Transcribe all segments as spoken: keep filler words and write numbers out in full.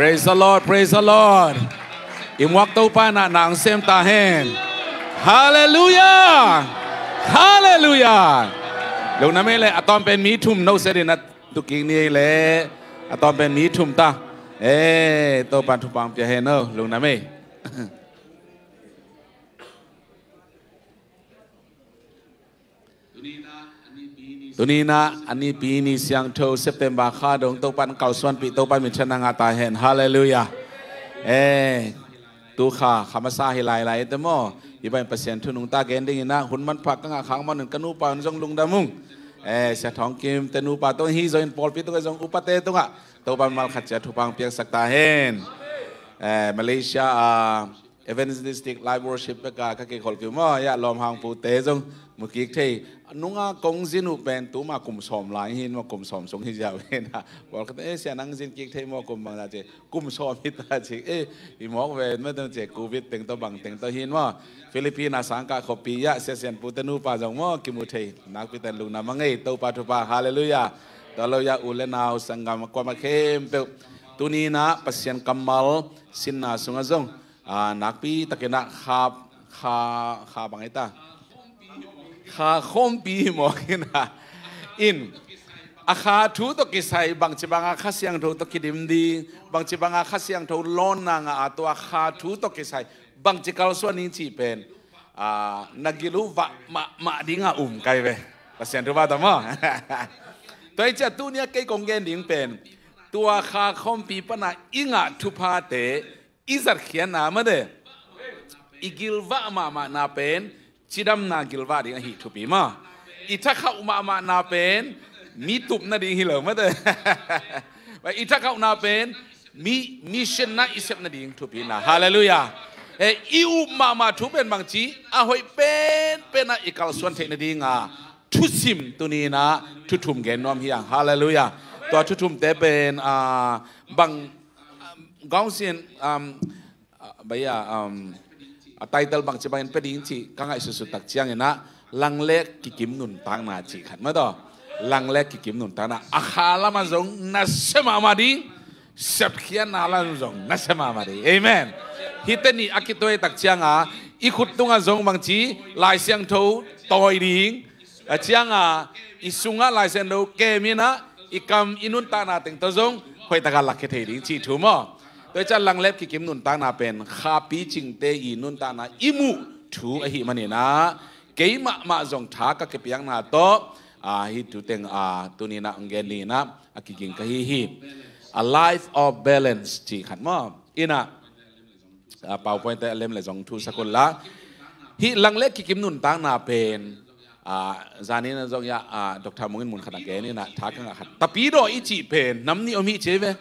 Praise the Lord, praise the Lord. I muak Topa in ah na hong sem ta hen. Halleluiah. Halleluiah. Lungdam ei le, a tawm pen mi thum no se ding a, tukik ni ei le, a tawm pen mi thum ta. Eh, Topa thupha pia hen no, lungdam ei. Tuni in ah a Nipi ni siangtho September kha dong Topa in kalsuanpih, Topa in minthanna ngah ta hen. Halleluiah. Eh, tu kha, kha masa hi lailai te maw. Hih bang Pasian thu nungta gen ding in ah hun manpha ka ngah khak manin ka nupa in zong lungdam ung. Eh, Sia Thawng Kim te nupa tungah, hih zong in pawlpi tungah zong upate tungah Topa in malkhat ciat thupha piaksak ta hen. Eh, Malaysia, ah, Evangelistic Live Worship bek a ka kikholh kei uh maw, ya lawm hang pute zong mu kik thei. Nunga kong zin uh pen tuma kum sawm lai hi maw, kum sawm sung hi ziau hi na. Pawlkhat, eh, sia nang zin kik thei maw kum bang za ci. Kum sawm hi ta ci. Eh, i mawk ve maw teng ci, covid teng tawh bang teng tawh hi maw. Philippines a sangkah khuapi ah sia sian pute nupa zong maw kimu thei. Nakpi ten lungdam a ngei, Topa thupha. Halleluiah. Tua lo ah u le nau sanggam a kuamah khempeuh, tuni in ah Pasian kammal sinna sungah zong, ah, nakpi takin ah kha, kha, kha bang ei ta, kha khawmpi hi mawk in ah, in a kha thu tawh kisai, bangci banga Kha Siangtho tawh kidim ding, bangci banga Kha Siangtho lawnna ngah a, tua kha thu tawh kisai bangci kalsuan ning cih pen, ah, na gil uh vah mahmah ding a um kai ve. Pasian thupha ta maw. Tua hi ciah tuni a kei kong gen ding pen, tua kha khawmpi pan a i ngah thuphate i zatkhiatna mate, i gil vah mahmahna pen cidamna gil vah ding ahi thupi maw. I thakhauh mahmahna pen mi tupna ding hi lo mate. I thakhauhna pen mi, mission na i sepna ding thupi na. Halleluiah. Eh, i up mahmah thu pen bangci, a hoih penpen ah i kalsuan theih nading a thusim tuni in ah thu thum gen nuam hi hang. Halleluiah. Tua thu thumte pen, ah, bang, um, gawng sin, um, ah, baya, um, a title bangci bangin pia ding cih ka ngaihsutsut tak ciangin ah, lang le kikim nuntakna cih khat maw taw. Lang le kikim nuntakna. A kha lamah zong nasia mahmah ding, sepkhiatna lamah zong nasia mahmah ding. Amen. Hihte nih a kituai tak cianga i khut tungah zong bangci Lai Siangtho tawi ding, a cianga i sungah Lai Siangtho kem in ah i kam i nuntakna teng tawh zong hoihtaka lakkhia thei ding cih thu maw. Tua hi ciah lang le kikim nuntakna pen kha picingte i nuntakna i muh thu ahih manin ah, kei mahmah zong tha ka kipiakna tawh, ah, hih thu teng, ah, tuni in ah hong gen ding in ah a kiging ka hi hi. A life of balance cih khat maw. In ah, ah, PowerPoint te a lem le zong thusak un la. Hih lang le kikim nuntakna pen, ah, zanin a zong ya, ah, Doctor Mung in mun khat a gen in ah tha ka ngah khat. Tapidaw i cih pen nam nih om hi ci ve.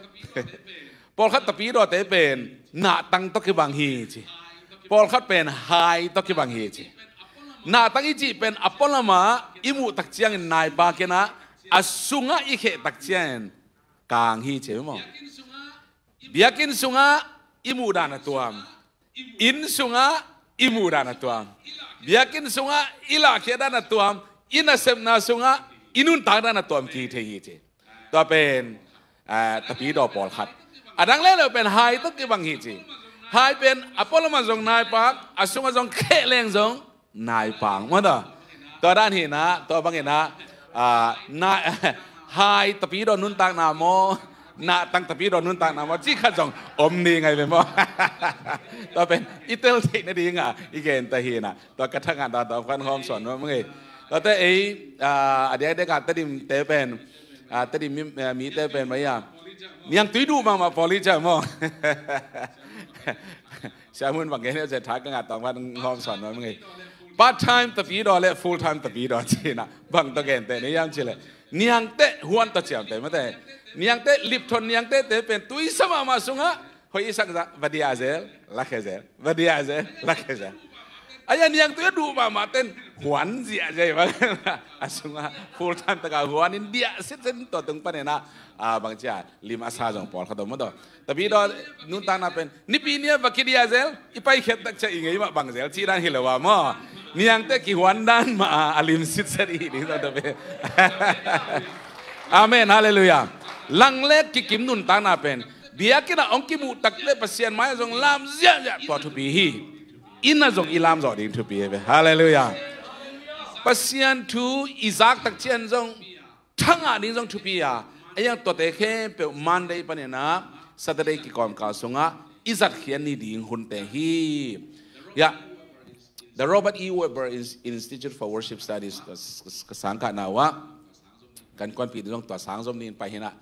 Pawlkhat tapidawte pen nahtang tawh kibang hi ci. Pawlkhat pen hai tawh kibang hi ci. Nahtang i cih pen a pualamah i muh tak ciangin naipa ken ah, a sungah i kheh tak ciangin kang hi ci maw. Biakinn sungah i muh dan a tuam. Inn sungah i muh dan a tuam. Biakinn sungah i lahkhiat dan a tuam. I nasepna sungah i nuntak dan a tuam ki thei hi ci. Tua pen, eh, tapidaw pawlkhat. A dang leuleu pen hai tawh kibang hi ci. Hai pen a pualamah zong naipak, a sungah zong kheh leng zong naipang maw taw. Tua dan hi in ah, tua bangin ah, ah, na, hai tapidaw nuntakna maw, nahtang tapidaw nuntakna maw cih khat zong om ni ngai ve maw. Tua pen i tel theih nading a i gen ta hi in ah, tua ka thangah tua tua khan hawm sawn maw ngei. Tuate ei, ah, a diakdiak ah Tedim te pen, ah, Tedim mi, ah, mite pen mai a, niangtui duh mahmah pawli ciah maw. Sia Mun bang gen hiau cia tha ka ngah tawng van hawm sawn nuam ngei. Part time tapidaw le full time tapidaw ci in ah bang tawh genteh ni hiam cih leh, niangteh huan tawh ciamteh mate. Niangteh lipthon niangtehte pen tuisa mahmah sungah hoih i sak zah va diah zel, lakhia zel, va diah zel, lakhia zel. Aia niangtui a duh mahmah ten huan ziahziah hi bang. A sungah full time taka huan in diah sitset in tua tung panin ah, ah, bang cia lim a sa zong pawlkhat om maw taw. Tapidaw nuntakna pen nipi ni a va kidiah zel, i paikhiat tak ciah i ngei mah bang zel cih dan hi lo a maw. Niangteh kihuan dan mah a lim sitset i hih ding zong ta pen. Amen, halleluiah. Lang le kikim nuntakna pen Biakinn ah hong kimuh takte Pasian mai-ah zong lam ziahziah tua thupi hi. Inn ah zong i lam zawh ding thupi hi ve. Halleluiah. Pasian thu i zak tak ciang zong thangah ding zong thupi a, a iang tuate khempeuh Monday panin ah Saturday kikawmkal sungah i zatkhiat ni ding hunte hi. Ya, The Robert E. Webber Ins-, Institute for Worship Studies ka, ka, ka sangkahna uh ah, ka innkuanpihnu zong tua sang zom dingin pai hi in ah,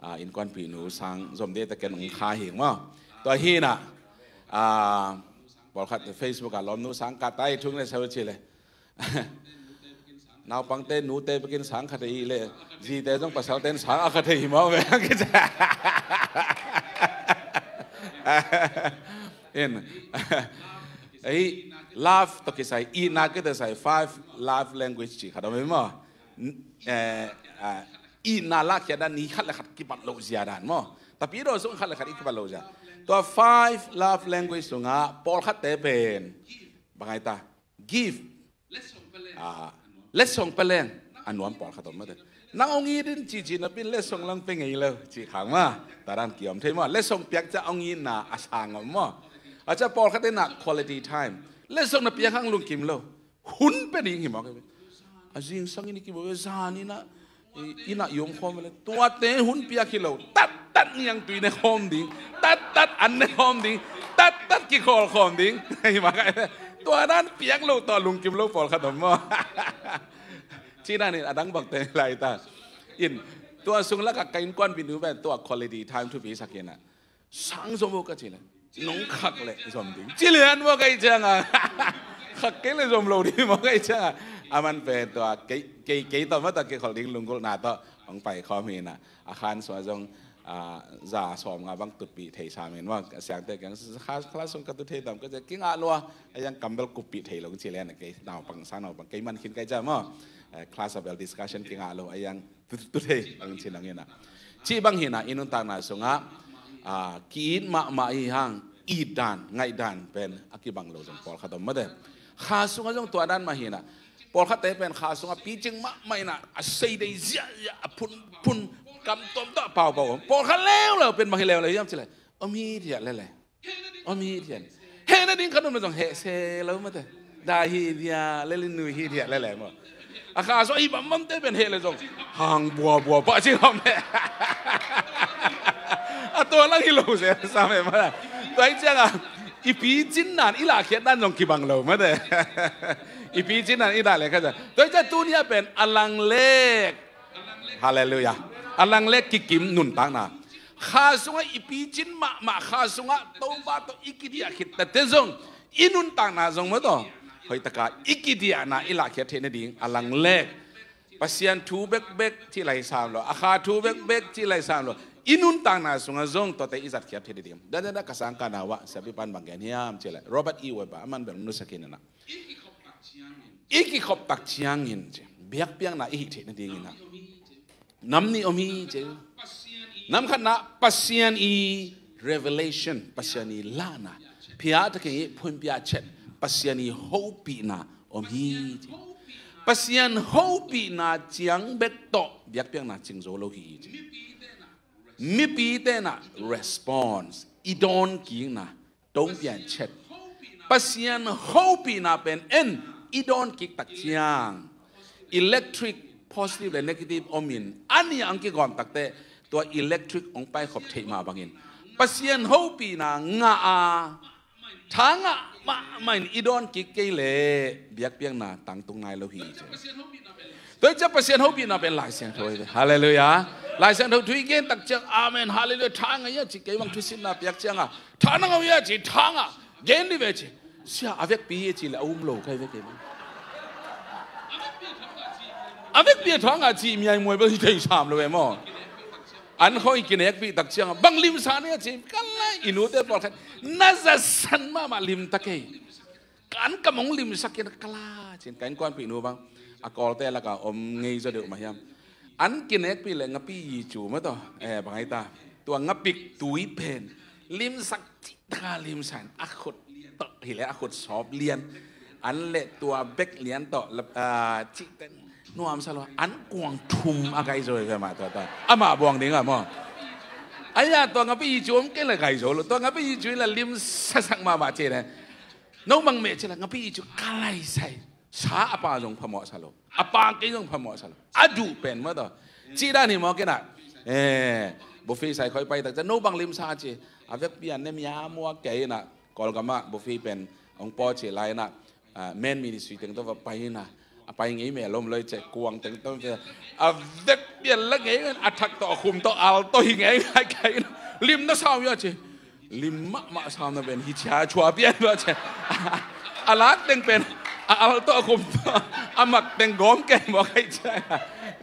ah, innkuanpihnu sang zom ding ta ken ong kha hi maw. Tua hi in ah, ah, pawlkhat Facebook ah lawmnu sangkah ta hi thung le sau ci le. Naupangte nute bekin sang khat hi le, zite zong pasalte in sang a khat hi maw ve. In. Ei, love tawh kisai, itna kite sai, five love language ci khat om hi maw. N-, eh, ah, itna lahkhiat dan ni khat le khat kibat loh zia dan maw. Tapidaw sung khat le khat i kibat loh zia. Tua five love language sungah pawlkhatte pen bang ai ta, give. Ah, letsong pia leng a nuam pawlkhat om mate. Nang hong it in cici napi in letsong lang pia ngei lo ci khang maw. Tua dan kiom thei maw. Letsong piak ciang hong itna a sang om maw. A ciang pawlkhat in ah quality time. Letsong na piak hang lungkim lo. Hun pia ding hi maw. A zingsang in i kibawl ve, zan in ah, i, inn ah i om khawm ve le. Tuate hun piak hi lo. Tattat niangtui ne khawm ding. Tattat an ne khawm ding. Tattat kikhawl khawm ding. Hi mah ka. Tua dan piak lo tawh lungkim lo pawlkhat om maw. Ci dan in a dang bang te lai ta. In, tua sung lakah ka innkuanpihnu pen tua quality time thupi sak in ah. Sang zom uh ka ci le. Nong khak le zom ding. Ci lian maw ka hih ciang a. Khak kei le zom lo ding maw ka hih ciang a. Aman pen tua kei, kei, kei tawh mah tua kei khol ding lunggulhna tawh hong pai khawm hi in ah. A khan sung ah zong, ah, za sawm nga bang tutpih thei sam in maw. Siangte kiang kha, kha sung ka tu thei tam ka ci kingah lua. A iang kam bel kuppih thei lo ci lian a kei naupang, sang naupang kei man khin ka hih ciang maw. Eh, class of el discussion kingah lo. A iang tu, tu thei bang ci nang in ah. Cih bang hi in ah, i nuntakna sungah, ah, ki-it mahmah hi hang, it dan, ngaih dan pen a kibang lo zong pawlkhat om mate. Kha sungah zong tua dan mah hi in ah. Pawlkhatte pen kha sungah picing mahmah in ah, a seidei ziahziah, a phunphun, kam tuamtuam a paupau om. Pawlkhat leuleu pen bang hi leuleu hiam ci le. Om hithiat lele. Om hithiat. Heh nading khat om le zong heh se lo mate. Dai hithiat lele, nui hithiat lele maw. A kha sung a i bambamte pen heh le zong hang buabua pah ci khawm le. A tua lang hi lo se sam e maw. Tua hi ciang a i picin dan, i lahkhiat dan zong kibang lo mate. I picin dan i dah le khat. Tua hi ciang tuni a pen a lang lek. Halleluiah. A lang lek kikim nuntakna. Kha sungah i picin mahmah, kha sungah Topa tawh i kidiah khit tete zong, i nuntakna zong maw tawh hoih taka i kidiahna i lahkhiat theih nading a lang lek. Pasian thu bekbek cih lai sam lo, a kha thu bekbek cih lai sam lo. I nuntakna sungah zong tuate i zatkhiat theih nading. Dah, dah, dah, ka sangkahna uh ah siapi pan bang gen hiam cih lai. Robert E. Webber, aman bel nusia khin in ah. I kikhop tak ciangin ci, biakpiakna i hih theih nadingin ah nam nih om hi ci. Nam khatna, Pasian i revelation, Pasian i lahna, phiat a keng i phunphiat chet, Pasian i hopihna om hi ci. Pasian hopihna ciang bek tawh biakpiakna cing zo lo hi ci. Mipite in ah response, i dawnkikna, tong pian chet. Pasian hopihna pen en i dawnkik tak ciang electric positive le negative om in, a nih a hong kigawm takte tua electric hong paikhop theih mah bangin Pasian hopihna ngah a, thangah mahmah in i dawnkik kei leh biakpiakna tangtung nai lo hi ci. Tua hi ciang Pasian hopihna pen Lai Siangtho hi ve. Halleluiah. Lai Siangtho thu i gen tak ciang amen, halleluiah, thangah hi a ci, kei bang thusinna piak ciang a, thangah hi a ci, thangah gen dih ve ci. Sia, a vekpi hi a ci leh a um lo ka hi ve kei bang. A vekpi a thangah ci miaimuai bel hi thei sam lo ve maw. An khawng i kinekpih tak ciang a bang limsak ni a ci, ka la i nute pawlkhat na zasan mahmah lim ta kei. Ka an kam hong limsak in ka la cin, ka innkuanpihnu bang a Kawlte lakah om ngei zaw deuh mah hiam. An kinekpih leh ngapi yi cu mah tawh, eh, bang ai ta, tua ngapik tui pen limsak cih taka limsak in a khut tawh hi leh a khut sawp lian, an leh tua bek lian tawh, ah, cih teng nuamsa lo, an kuang thum a kai zaw hi ve mah tua ta. Amah buang ding a maw. Aia tua ngapi i cu om kei la ngai zo lo. Tua ngapi i cu i la lim sasak mahmah ci ne. No mang meh ci la ngapi i cu ka lai sai. Sa a pa zong phamawh sa lo. A pa kei zong phamawh sa lo. A duh pen maw tawh. Ci dan hi maw kei na. Eh, buffet sai khoi pai tak ca no bang lim sa ci. A vek pian ne mia mua kei na. Kawlgam ah buffet pen ong paw ci lai na. Ah, men ministry teng tawh va pai na. A pai ngei meh lom loi ceh kuang teng tawh a vek pian la ngei a thak tawh a khum tawh al tawh hi ngei ngai kai na. Lim na sau ya ci. Lim mahmah sam na pen hi chia chua pian lo ci. A lak teng pen a al tawh a khum tawh a mak teng gawm kei maw kai ci.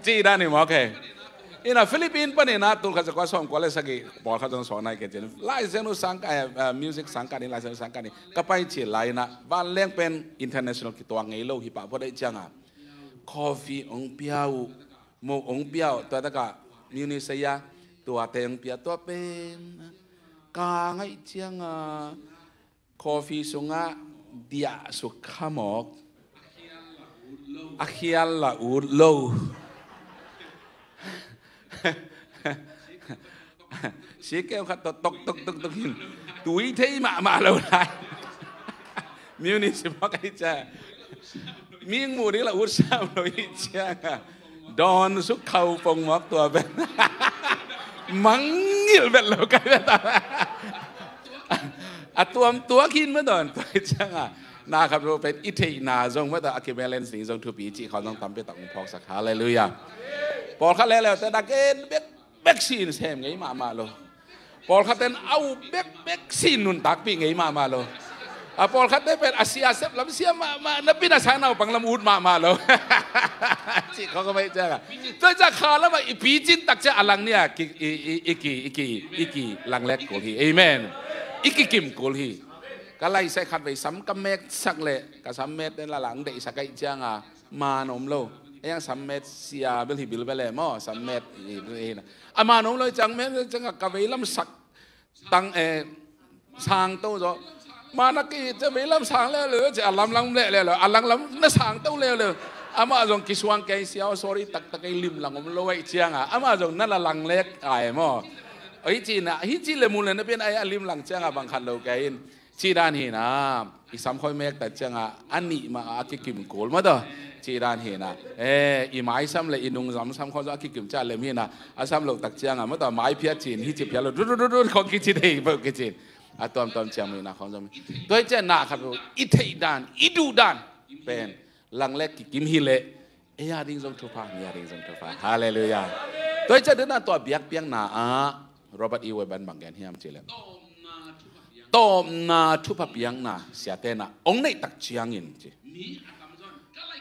Ci dan hi maw kai. Ina Philippine panin a tul khat za kua sawm kua le sagih pawlkhat zong sawn nai kei cin. Laisiangtho sangkah, eh, eh, music sangkah ni, laisiangtho sangkah ni. Ka pai ci lai na vanleng pen international kituak ngei lo hi pah phot aih cianga. Coffee ong pia uh, mo ong pia uh, tua taka music saya, tua te ong pia tua pen. Ka ngaih cianga. Coffee sungah diah suk khamawk. A khial la ut lo. Sikeu khat tawh tok tok tok tok hin. Tui thei mahmah lo lai. Municipal kai ca. Ming mu ding la ut sam lo hi cianga. Dawn suk khau pong mawk tua pen. Mangngilh vet lo kai vet a. A tuam tuak hin ma dawn tua hi cianga. Na khat lo pen i theihna zong ma ta a kibalance ding zong thupi cih khawng zong tampi tak ong phawksak. Halleluiah. Pawlkhat leuleu te dak en bek bek si in sem ngei mahmah lo. Pawlkhat ten au bek bek si in nuntakpih ngei mahmah lo. A pawlkhat te pen a sia sep lam sia mahmah na pin a sang naupang lam ut mahmah lo. Cih khawng ka mai cianga. Tua ciang kha lamah i picin tak ciang a lang nia ki, i, i, i ki, i ki, i ki langlek kul hi. Amen. I kikim kul hi. Ka laisai khat vei sam ka meksak le ka sam met ten la lang deihsak aih cianga. Man om lo. Ei ang sammet sia bel hi bil bel e maw, sammet hi, hi na. A man om lo i cang met cianga ka veilam sak tang e, sang to zo. Mana ki ce veilam sang leuleu ce a lamlam leuleu, a langlam na sang to leuleu. Amah zong kisuang kei sia, sorry taktak ei lim lang om lo aih cianga amah zong na la lang lek ai maw. Oi ci na hi ci le mun le na pian ai a lim lang cianga bang khat lo kei in. Cih dan hi na, i samkhoi mek tak cianga a nih mah a kikim kul mah tawh. Cih dan hi na, eh, i mai sam le i nungzam samkhoi zong a kikim ciah lem hi na, a sam loh tak cianga mah tawh mai phiat cin hi ci phiat lo dut dut dut dut khong kici thei peuh kicin. A tuamtuam ciang mui na khong zong. Tua hi ciah na khat lo i theih dan, i duh dan pen langlek kikim hi leh. Ei a ding zong thupha, mi a ding zong thupha. Halleluiah. Tua hi ciah dena tua biakpiakna ah Robert E. Webb in bang gen hiam cih leh tawpna thupha piakna siate na ong neih tak ciangin ci.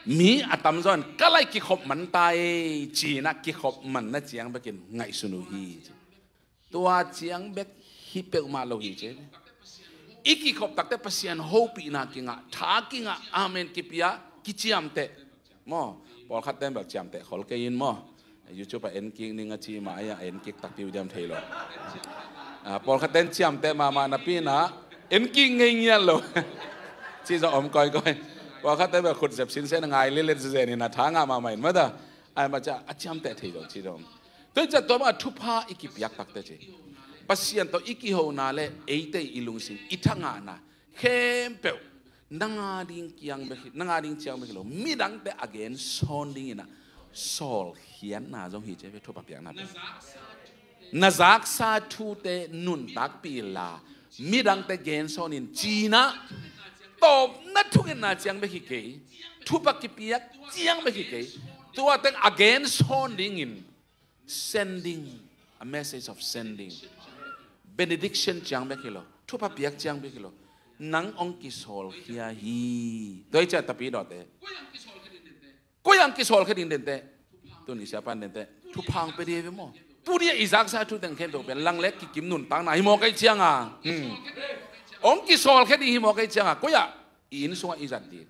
Mi a tamzaw in ka lai kikhop man ta ei ci na kikhop man na ciang bekin ngaihsun uh hi ci. Tua ciang bek hi peuhmah lo hi ci. I kikhop takte Pasian hopihna kingah, tha kingah, amen kipia, kiciamteh. Maw, pawlkhat ten bel ciamteh khol kei in maw. YouTube a en kik ning a ci mah a en kik takpi uh diam thei lo. Ah, pawlkhat ten ciamteh mahmah napi na en kik ngei ngiat lo. Ci zong om koikoi. Pawlkhat ten bel khut zep sinsen a ngai lilet zen in a tha ngah mahmah in mata. Ai mah ca a ciamteh thei lo ci zong. Tua hi ciah tua mah thupha i kipiak takte ci. Pasian tawh i kihona le eite i lungsim i thangahna khempeuh nang a ding kiang bek hi, nang a ding ciang bek hi lo midangte a gen sawn dingin a sawlkhiatna zong hi ci ve thupha piakna. Na zaksa thute nuntakpih la midangte gen sawn in ci na tawpna thungetna ciang bek hi kei. Thupha kipiak ciang bek hi kei. Tua teng a gen sawn dingin sending, a message of sending. Benediction ciang bek hi lo, thupha piak ciang bek hi lo. Nang ong kisawlkhia hi. Tua hi ciah tapi dawte. Koi ang kisawlkhia ding dente. Tuni siapa dente. Thupha ong pia dih ve maw. Tuni a i zaksa thu teng khempeuh pen langlek kikim nuntakna hi maw kei cianga. Hmm. Ong kisawlkhia ding hi maw kei cianga. Koi ah i inn sungah i zat ding.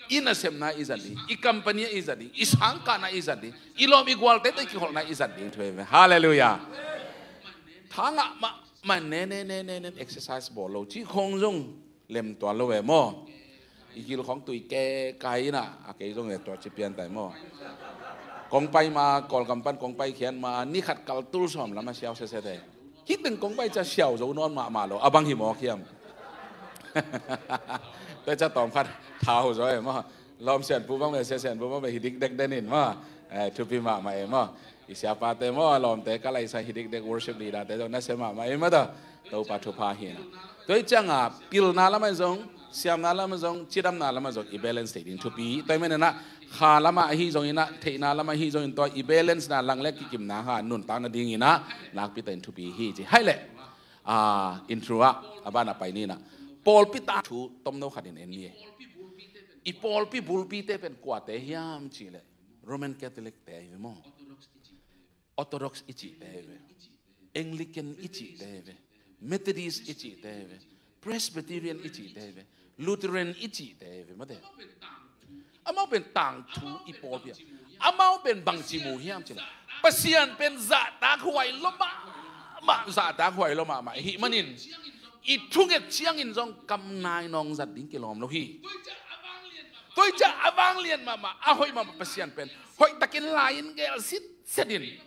I nasemna i zat ding, i company i zat ding, i sangkahna i zat ding, i lawm i gualte tawh i kiholhna i zat ding thu hi ve. Halleluiah. Thangah mah mah ne ne ne ne ne exercise bawl lo ci khong zong lemtual lo ve maw. I gil khong tui ke kai ina a kei zong lemtual ci pian tai maw. Kong pai ma Kawlgam pan kong pai khian ma ni khat kal tul sawm lam a siau sese te. Hih teng kong pai ciang siau zo nawn mahmah lo, a bang hi mawk hiam? Tua ciang tawm khat thau zo e maw. Lawm sianpu bang ve, sia sianpu bang ve, hi dikdek den in maw. Eh, thupi mahmah e maw. I siapate maw, a lawmte ka laisa hi dikdek, worship leader te zong nasia mahmah e maw ta. Topa thupha hi na. Tua hi cianga pilna lamah zong, siamna lamah zong, cidamna lamah zong i balance thei ding thupi. Tua hi maninah kha lamah ahi zonginah, theihna lamah ahi zongin tua i balance na lang le kikimna ha nuntakna dinginah nakpi takin thupi hi ci. Hai leh, ah, intro ah a banah pai ninah, pawlpi ta thu tomno khatin en ni e. I pawlpi bulpite pen kuate hiam cihleh Roman Catholic te ahi ve maw. Orthodox i cihte hi ve, Anglican i cihte hi ve, Methodist i cihte hi ve, Presbyterian i cihte hi ve, Lutheran i cihte hi ve, mate. Amau pen tangthu i pawlpi a, amau pen bangci mu hiam cih leh, Pasian pen zahtak huai lo mahmah, zahtak huai lo mahmah i hih manin i thunget ciangin zong kam nai nawng zat ding kilawm lo hi. Tua hi ciang a vanglian mahmah, a hoih mahmah Pasian pen hoih takin lai-in gel sitset in,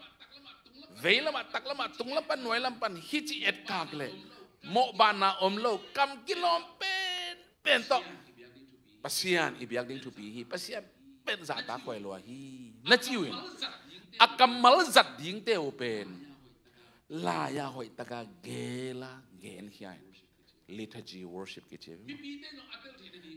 vei lamah, tak lamah, tung lam pan, nuai lam pan hici etkak leh mawhbanna om lo, kam kilawm penpen tawh Pasian i biak ding thupi hi. Pasian pen zahtak huai lua hi na ci uh in, a kammal zat dingte uh pen lai-a hoihtaka gela genkhia in liturgy worship kici.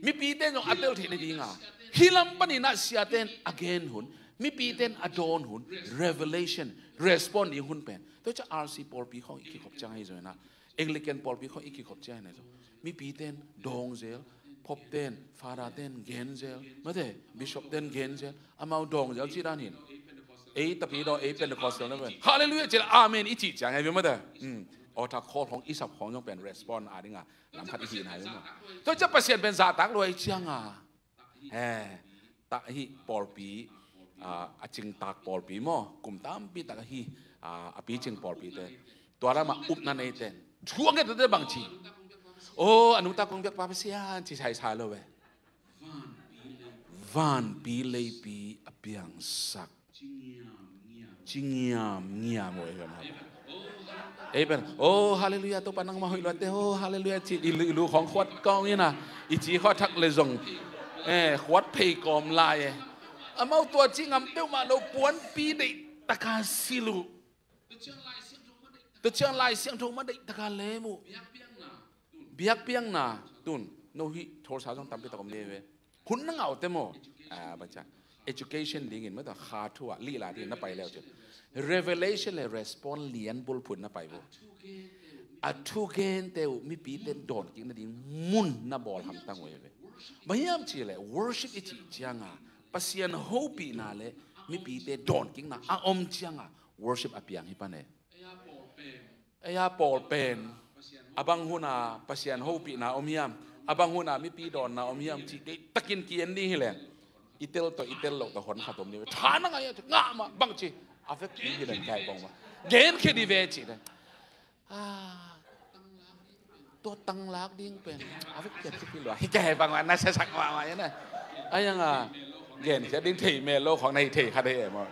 Mipite zong a tel theih nadinga hih lam paninah siaten a gen hun, mipiten a dawn hun, revelation, respond ding hun pen. Tua hi ciang R C pawlpi khawng i kikhop ciang ahi zonginah, Anglican pawlpi khawng i kikhop ciang ahi zong, mipiten dawng zel, popten, fatherten gen zel, mate, bishopten gen zel, amau dawng zel cih dan hin. Ei tapi dawng, ei Pentecostal na pen Hallelujah cih leh amen i cih ciang ahi ve mate. Aw, tak khawl khawng i sap khawng zong pen respond a dinga lam khat i hihna hi maw. Tua ciang Pasian pen zahtak lua hi cianga, he, tak hih pawlpi, ah, a cingtak pawlpi maw, kum tampi tak ahi, ah, a picing pawlpite, tua lamah upna neite, thuak ngetnate bangci, aw, a nungta kong biakpa Pasian ci saisai lo ve. Vanpi leipi a piangsak ci ngiamngiam uh ei pen. Ei pen, oh, hallelujah, Topa nangmah hoih luate, oh, hallelujah ci, i lu, i lu khawng khuat kawng ina, i ci khuat thak le zong, eh, khuat phei kawm lai e. Amau tua ci ngam peuhmah lo, puanpi deih taka silh uh. Tua ciang Lai Siangtho ma deih taka lem uh. Biakpiakna tun, no hih tholsa zong tampi tak om ding ve. Hun na ngaute maw? Ah, baca. Education dingin mata kha thu ah lila dingin na pai leu cin. Revelation le respond lian bulphuh na pai vo. A thugente uh mipite dawn kik nading mun na bawl hamtang uh hi ve. Bang hiam cih leh worship i cih cianga Pasian hopihna le mipite dawn kikna a om cianga worship a piang hi pan e. Ei a pawl pen a bang huna Pasian hopihna om hiam? A bang huna mipi dawnna om hiam cih deih takin ki-en ding hi leng, i tel tawh i tel loh tawh hon khat om ding ve. Tha na ngai a, ngah mah bang ci, a vekpi hi leng kai bang mah, genkhia ding ve cih leng, ah, tua tanglak ding pen a vekpi a thupi lua hi kai bang mah, na siasak mahmah hi na. A yang a genkhia ding thei mel lo khawng na hi thei khat hi e maw.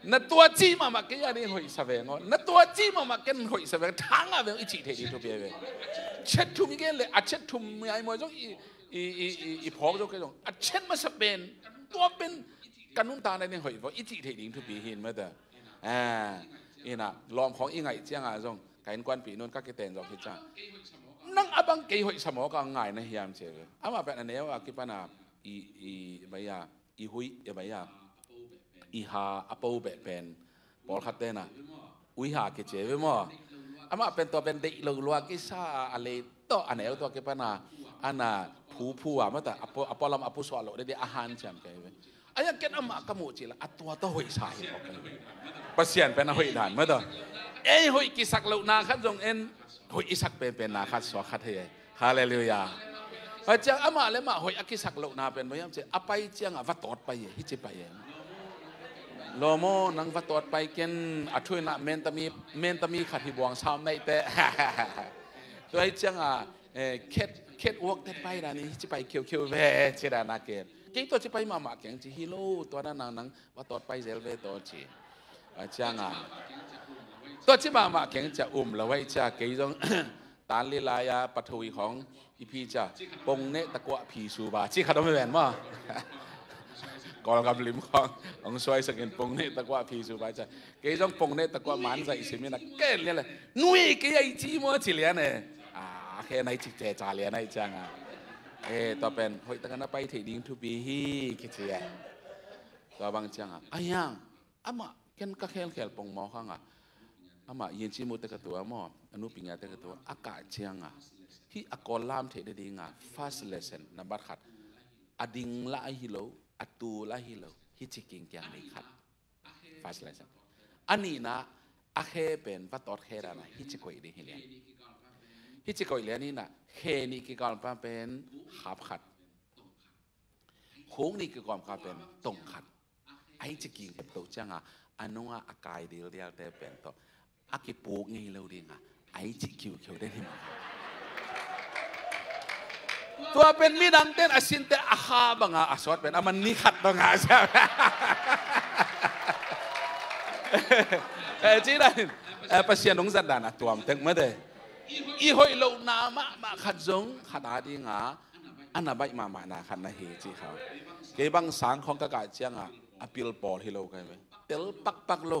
Na tua cih mahmah kei a ding hoih sa veng aw. Na tua cih mahmah ken hoih sa veng. Thang a veng i cih thei ding thupi a veng. Chet thum i gen le a chet thum ngai maw zong i, i, i, i, i phawk zo kei zong a chet masa pen, tua pen ka nuntakna ding hoih vaw i cih thei ding thupi hi in mata. Ah, ina lawm khawng i ngaih cianga zong ka innkuanpih nun ka kiten zong hi ciang, nang a bang kei hoih sa maw ka ngai na hiam ci ve. Amah pen a neu a kipana i, i, baya, i hui, e baya, i ha a po beh pen pawlkhat tena uiha kici ve maw. Amah pen tua pen deih lo lua kisa a, a lei tawh a neu tawh kipana ana phuphu a mata a po, a pualam a pusuah loh dede a hanciam kei ve. A yang ken amah ka muh cih la a tua tawh hoihsa hi maw kei. Pasian pen a hoih dan mata. Ei hoih kisak lohna khat zong en hoih i sak penpenna khat suak khat hi e. Hallelujah. Pai ciang amah le mah hoih a kisak lohna pen bang hiam ci a pai cianga va tawt pai e, hici pai e. Lawm aw, nang va tawt pai ken a thuina mentami, mentami khat hi buang sam naihte. Tua hi cianga, eh, cat, cat walk te pai dan hi, hici pai khiukhiu ve ci dan a ken. Kei tua ci pai mahmah keng ci hi lo, tua dan nang nang va tawt pai zel ve tawh ci. A cianga Tua ci mahmah keng cia um lo aih cia kei zong tan li lai-a pathui khawng i phi cia pong neh takuah phi su ba ci khat om hi ven maw? Kawlgam lim khawng hong suaisak in pong neh takuah phi su ba cia kei zong pong neh takuah man zaih simin a ken lian le nui kei a i ci maw ci lian e. A khe nai cik ceca lian aih cianga e tua pen hoih taka na pai theih ding thupi hi kici e. Tua bang cianga a hiang amah ken ka khelkhel pongmawk hanga amah Yin Ci Mu te ka tua maw a nupi ngia te ka tua a kah cianga hih a kawl lam theih nadinga first lesson nambat khat a ding lah ahi lo a tu lah ahi lo hih ci kingkiang ding khat. First lesson. A nihna a khe pen va tawt khe dana hih ci koih ding hi lian. Hih ci koih lian hina khe nih kikawmpa pen hap khat. Khuk nih kikawmka pen tong khat. Ahi ci kingkep to cianga a nunga a kai dildialte pen tawh a kipuk ngei lo dinga ahi ci kiukiu den hi mah. Tua pen midangten a sinte a kha banga a sawt pen a man ni khat dong a sia. Eh, ci danin eh, Pasian hong zat dan a tuam tek mate. I hoih lohna mahmah khat zong khat a dinga a na baih mahmahna khat na hi ci kha. Kei bang sang khawng ka kah cianga a pil pawl hi lo kai ve. Tel pakpak lo.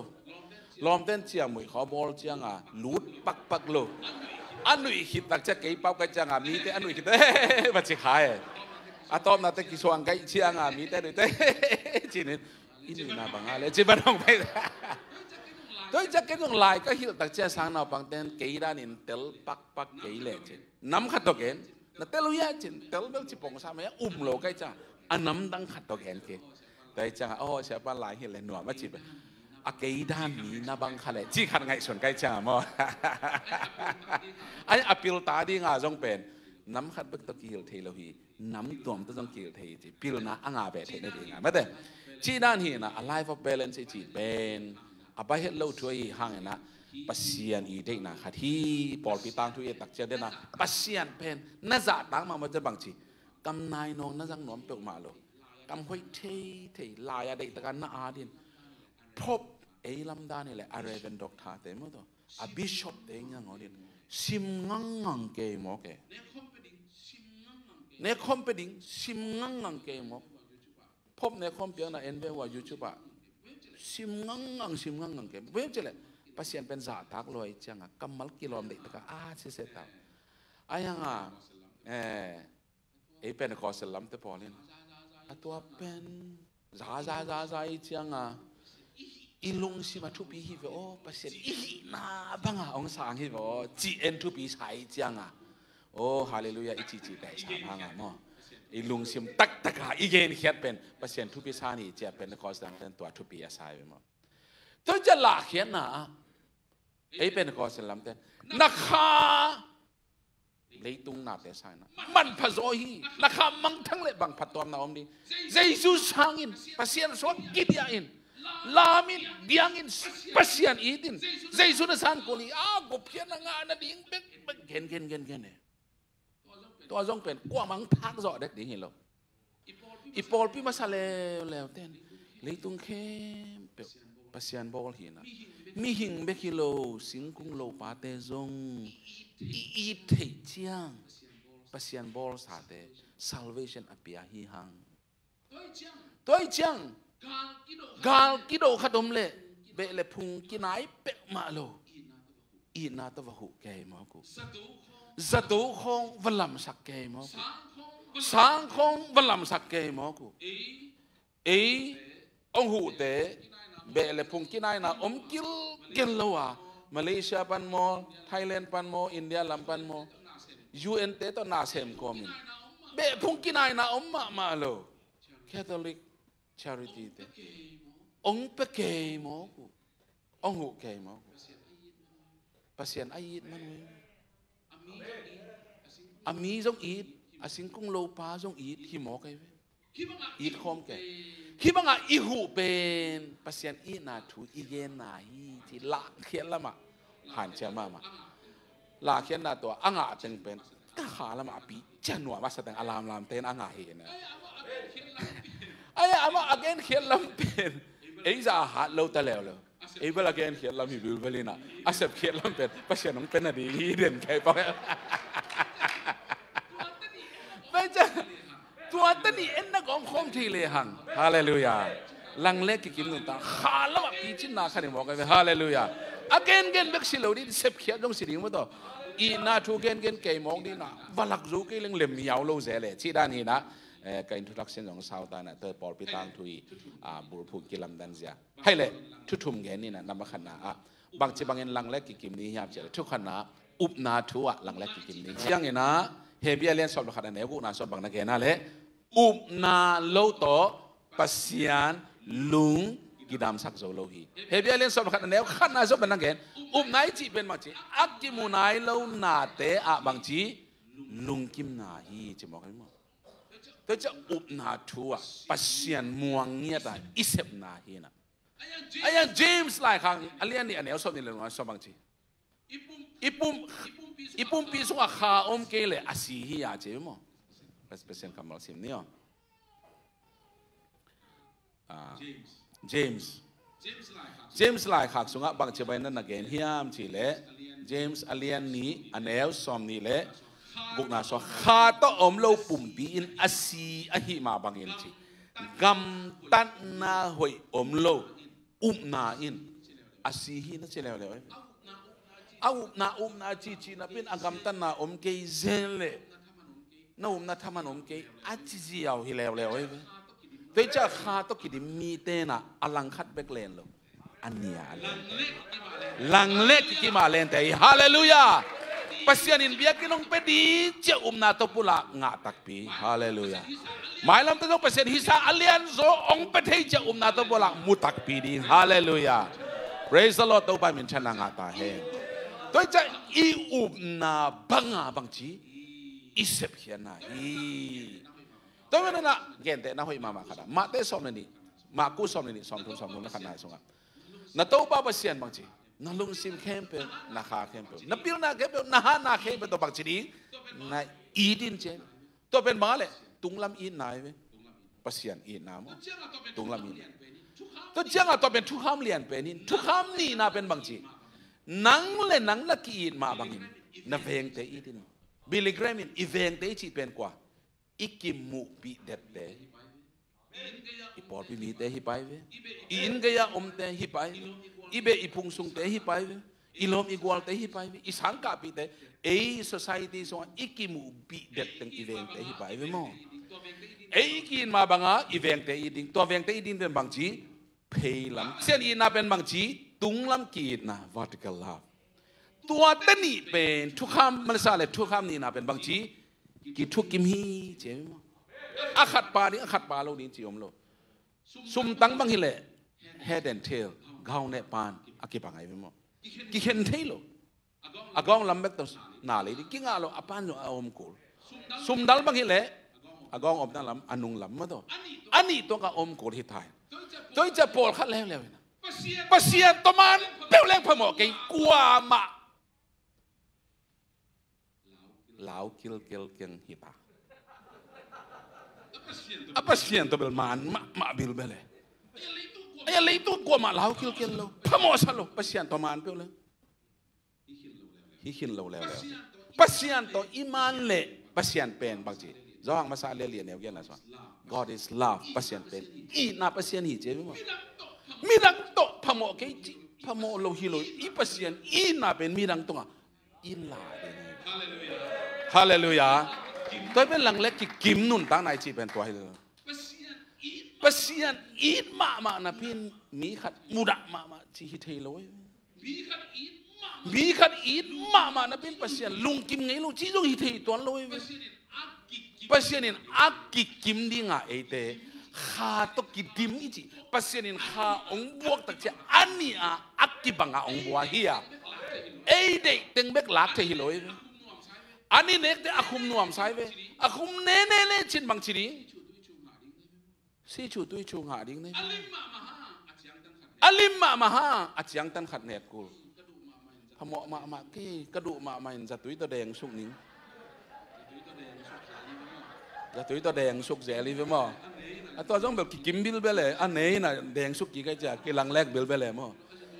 Lawmten ciangmuih khaw bawl cianga lut pakpak lo. A nuih khit tak cia kei pau kai cianga mite a nuih khit va ci kha e. A tawpnate kisuang kai cianga mite nuihte cinin i nuihna banga le ci ban hong pai. Tua i cia kei zong lai ka hilh tak cia sang naupangten kei danin tel pakpak kei le cin. Nam khat tawh gen na tel uh ia cin tel bel ci pongsa mai a um lo kai cianga a nam dang khat tawh gen kei. Tua i cianga aw siapa lai hilh le nuam a ci bel a kei dan mi na bang kha le ci khat ngaihsun kai cianga maw? Ai a pil ta dinga zong pen nam khat bek tawh kihilh thei lo hi. Nam tuam tawh zong kihilh thei hi ci pilna a nga beh theih nadinga mate. Ci dan hina a life of balance i ci pen a bai het lo thu ahi hangina Pasian i deihna khat hi. Pawlpi tangthu i takcian dena Pasian pen na zahtak mahmah cia bangci kam nai nawng na zang nuam peuhmah lo. Kam hoih thei thei lai-a deihtaka na adin Pope ei lamdan hileh a Reverend Doctor te maw tawh a Bishop te ngiangaw din sim ngangngang kei mawk e. Ne khawm pe ding sim ngangngang kei mawk. Pope ne khawm piakna en ve ua YouTube ah sim ngangngang sim ngangngang kei mawk. Veu cileh Pasian pen zahtak luai cianga kammal kilawm deihtaka a sese tau. A hianga eh, ei Pentecostal lamte pawl in a tua pen za za za za i cianga i lungsim a thupi hi ve aw Pasian i hihna banga hong sang hi ve aw ci en thupi sa i cianga aw halleluia i cici tai sa hanga maw? I lungsim taktaka i genkhiat pen Pasian thupi sa ni i cia Pentecostal lamten tua thupi a sa hi ve maw? Tua cia lahkhiatna ah ei Pentecostal lamten na kha leitung nate sangin manpha zaw hi. Na kha mangthang le bang phattuamna om ding. Jesu sangin Pasian suak kidiah in lamin diangin Pasian itin Jesu na san kul hi a gupkhiatna ngah nading bekbek gen gen gen gen e. Tua zong pen kuamang phak zawh dek ding hi lo. I pawlpi masa leuleu ten leitung khempeuh Pasian bawl hina mihing bek hi lo singkung lopate zong i it theih ciang Pasian bawlsate salvation a pia hi hang. Tua i ciang gal kido khat om leh beh le phung kinai peuhmah lo itna tawh va huh kei mawk uh. Zato khawng va lamsak kei mawk uh. Sang khawng va lamsak kei mawk uh. Ei hong huhte beh le phung kinaina om kilkel lo a Malaysia pan maw Thailand pan maw India lam pan maw U N te tawh na sem kawmin beh phung kinaina om mahmah lo. Catholic charity te hong pe kei mawk uh. Hong huh kei mawk uh. Pasian a it man uh. A mi zong it a singkung lopa zong it hi mawk ei ve. It khawm kei hih bangah i huh pen Pasian itna thu i genna hi ci lahkhiat lamah hanciam mahmah. Lahkhiatna tua a ngah teng pen ka kha lamah a pi cia nuam a sa teng a lamlam ten a ngah hi na. Ai amah a genkhiat lam pen ei zah a hat lo ta leuleu. Ei bel a genkhiat lam hi bilbel inah, a sepkhiat lam pen Pasian hong pia nading hi den kai pah. Tua tani en na gawm khawm thei lehang. Halleluiah. Lang le kikim nuntak kha lamah picinna khan i mawk ai ve. Halleluiah. A gengen bek si lo ding, sepkhiat zong si ding maw tawh. Itna thu gengen kei mawk ding na, va lak zo kei leng lem miau lo zel e. Cih dan hinah, eh, ka introduction zong sau ta na, tua pawlpi tangthu i, ah, bulphuh kilamdan zia. Hai le, thu thum gen ni na, nam a khatna ah bangci bangin lang le kikim ni hiam cih le, thu khatna, upna thu ah lang le kikim ni. Ciangin ah, Hebru a lian sawm le khat a neu gukna sawm bang na gen a le, upna lo tawh Pasian lung kidamsak zo lo hi. Hebru a lian sawm le khat a neu khatna sawm bang na gen, upna i cih pen mah ci, a kimu nai lo nate ah bangci, lungkimna hi ci mawk hi maw. Tua ciah upna thu ah Pasian muang ngiat a i sepna hi na. Ahi hang James laikhak a lian nih a neu sawm nih le lunga sawm bang ci. I pum, i pumpi sungah kha om kei le a si hi a ci maw. Pas-, Pasian kammal sim ni aw. Ah, James. James laikhak sungah bangci bai na na gen hiam cih leh, James a lian nih a neu sawm nih le gukna sawm, kha tawh om lo pumpi in a si ahih mah bangin ci, gamtatna hoih om lo upna in a si hi na ci leuleu. A upna, upna cici napi in a gamtatna om kei zen leh na upna thaman om kei a ci ziau hi leuleu ei ve. Tua hi ciah kha tawh kidim mite na a langkhat bek len lo, a nia a len, lang le kikim a lente hi. Halleluiah. Pasian in biakinn hong pia ding ciah upna tawh pulak ngah takpi. Halleluiah. Mailam tawh zong Pasian hisa a lian zaw hong pia thei ciah upna tawh pulak mu takpi ding. Halleluiah. Praise the Lord. Topa minthanna ngah ta hen. Tua hi ciah i upna banga bangci i sepkhiatna hi. Tua hi na gentehna hoih mahmah khat a, Mate sawm le nih, Maku sawm le nih, sawm thum, sawm thum le khatna sungah, na Topa Pasian bangci, na lungsim khempeuh, na kha khempeuh, na pilna khempeuh, na hatna khempeuh tawh bangci ding na it in ci. Tua pen bang a leh tunglam itna hi ve. Pasian itna maw. Tunglam itna. Tua ciangah tua pen thukham lian pen in, thukham nihna pen bangci, nang le nang na ki-it mah bangin na vengte it in. Billy Graham in i vengte i cih pen kua? I kimuhpih dette, i pawlpi mite hi pai ve. I inn gei-a omte hi pai ve. I beh i phung sungte hi pai ve. I lawm i gualte hi pai ve. I sangkahpihte, ei society sungah i kimuhpih detteng i vengte hi pai ve maw. Ei i ki-it mah banga i vengte it ding. Tua vengte it ding pen bangci, pheilam. Pasian itna pen bangci, tunglam ki-itna, vertical love. Tua te nih pen thukham, mansa le thukham nihna pen bangci, kithukim hi ci maw. A khat pa ding, a khat pa lo ding ci om lo. Sumtang bang hi leh head and tail, gau neh pan a kibang ai ve maw. Kikhen thei lo. A gawng lam bek tawh na lei ding, kingah lo, a pan zong a om kul. Sumdal bang hi leh a gawng omna lam, a nung lam maw tawh, a nih tuak a om kul hi thai. Tua hi ciah pawlkhat leuleu hi na, Pasian tawh man peuh leng phamawh kei, kuamah lau kilkel keng hi ta. A Pasian tawh bel man mahmah bilbel e. Ahi a, leitung kuamah lau kilkel lo, phamawhsa lo, Pasian tawh man peuh leng. Hi khin lo leuleu. Pasian tawh i man leh Pasian pen bangci, Johan masa a lian li a neu giatna sungah, God is love. Pasian pen itna Pasian hi ci ve maw. Midang tawh phamawh kei ci, phamawh lo hi lo. I Pasian itna pen midang tungah i la ding hi. Halleluiah. Tua hi pen lang le kikim nuntakna i cih pen tua hi lo. Pasian it mahmah napi in mi khat mudah mahmah ci hi thei lo hi. Mi khat it mahmah napi in Pasian lungkim ngei lo ci zong hi thei tuan lo hi ve. Pasian in a kikim dinga eite kha tawh kidim i cih, Pasian in kha hong buak tak ciah a nih a, a kibang a hong buak hi a, ei deih teng bek lak thei hi lo hi ve. A nih nekte a khum nuamsa hi ve. A khum nene le cin bangci ding. Si chu tui chu ngah ding nei. A lim mahmah hang a ciangtan khat nek kul. Phamawh mahmah kei, ka duh mahmah in zatui tawh deng suk ning. Zatui tawh deng suk zel hi ve maw. A tua zong bel kikim bilbel e, a nei na deng suk kik ai cia, kilang lek bilbel e maw.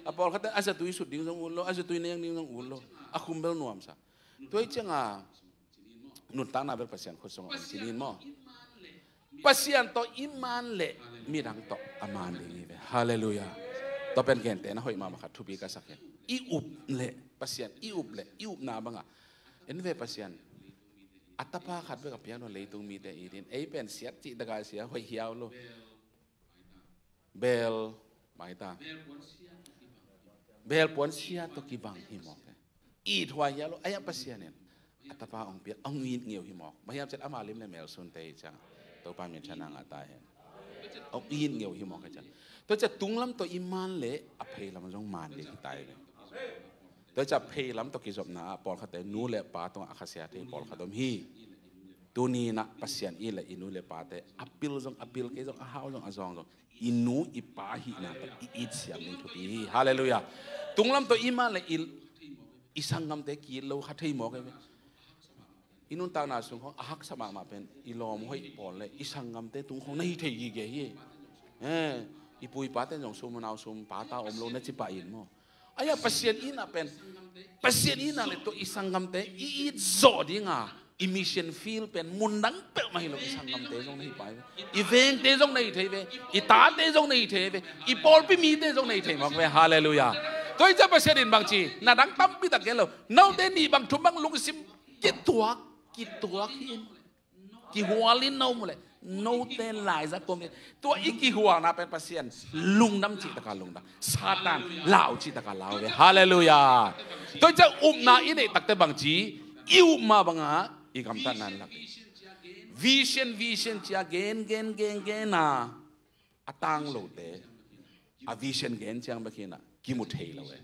A pawlkhat a zatui sut ding zong ut lo, a zatui neng ding zong ut lo. A khum bel nuamsa. Tua hi cianga nuntakna bel Pasian khut sungah om cinin maw? Pasian tawh i man leh midang tawh a man ding hi ve. Halleluiah. Tua pen gentehna hoih mahmah khat thupi ka sak hi. I up leh Pasian, i up leh i upna bangah en ve Pasian, a tapa khat bek a piak lo leitung mite i din. Ei pen siat cih taka sia hoih hiau lo. Bel, maita. Bel puan sia tawh kibang hi mawk e. It huai hiau lo, ai a Pasian in a tapa hong piak, hong it ngeu hi mawk. Bang hiam ciat ama lim le mel sunte i ciang Topa minthanna ngah ta hen. Hong it ngeu hi mawk e ciang. Tua ciang tunglam tawh i man leh a pheilam zong man ding hi ta hi ve. Tua ciang pheilam tawh kizopna ah pawlkhatte nu le pa tungah a khasia thei pawlkhat om hi. Tuni-in ah Pasian it leh i nu le pate a pil zong, a pil kei zong, a hau zong, a zawng zong, i nu i pa hihna tawh i it siam ding thupi hi. Halleluiah. Tunglam tawh i man leh i, i sanggamte ki-it lo kha thei mawk e ve. I nuntakna sung khong a haksa mahmah pen i lawm hoih pawl le i sanggamte tung khong na hi thei gige hi. Eh, i pu i pate zong sum unau sum pata om lo na ci pah in maw? Ai a Pasian itna pen, Pasian itna le tua i sanggamte i it zawh dinga i mission field pen mun dang peuhmah hi lo, i sanggamte zong na hi pai ve. I vengte zong na hi thei ve. I tate zong na hi thei ve. I pawlpi mite zong na hi thei mawk ve. Halleluiah. Tua hi ciang Pasian in bang ci, na dang tampi tak gen lo. Note nih bang thum bang lungsim kituak, kituak hi in. Kihual in no mu leh note laizat pom hi. Tua i kihualna pen Pasian lungdam cih taka lungdam, Satan lau cih taka lau ve. Halleluiah. Tua hi ciang upna i neih takte bang ci, i up mah banga i gamtatna in lak. Vision, vision cia gen, gen, gen, gen a a tang lote a vision gen ciang bek hi in ah kimu thei lo e.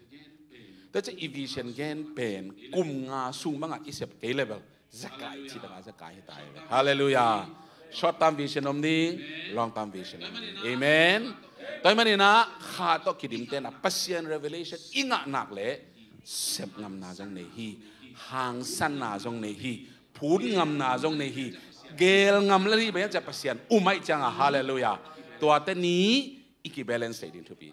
Tua ciang i vision gen pen kum nga sung bangah i sep kei leh bel Zakai cih taka Zakai hi ta hi ve. Halleluiah. Short term vision om ding, long term vision om ding. Amen. Tua ahih manin ah kha tawh kidimte in ah Pasian revelation i ngah nak leh sep ngamna zong nei hi. Hangsanna zong nei hi. Phut ngamna zong nei hi. Gel ngam lel hi bang hiam ciang Pasian um ahih ciangah, halleluiah. Tuate ni i kibalance thei ding thupi.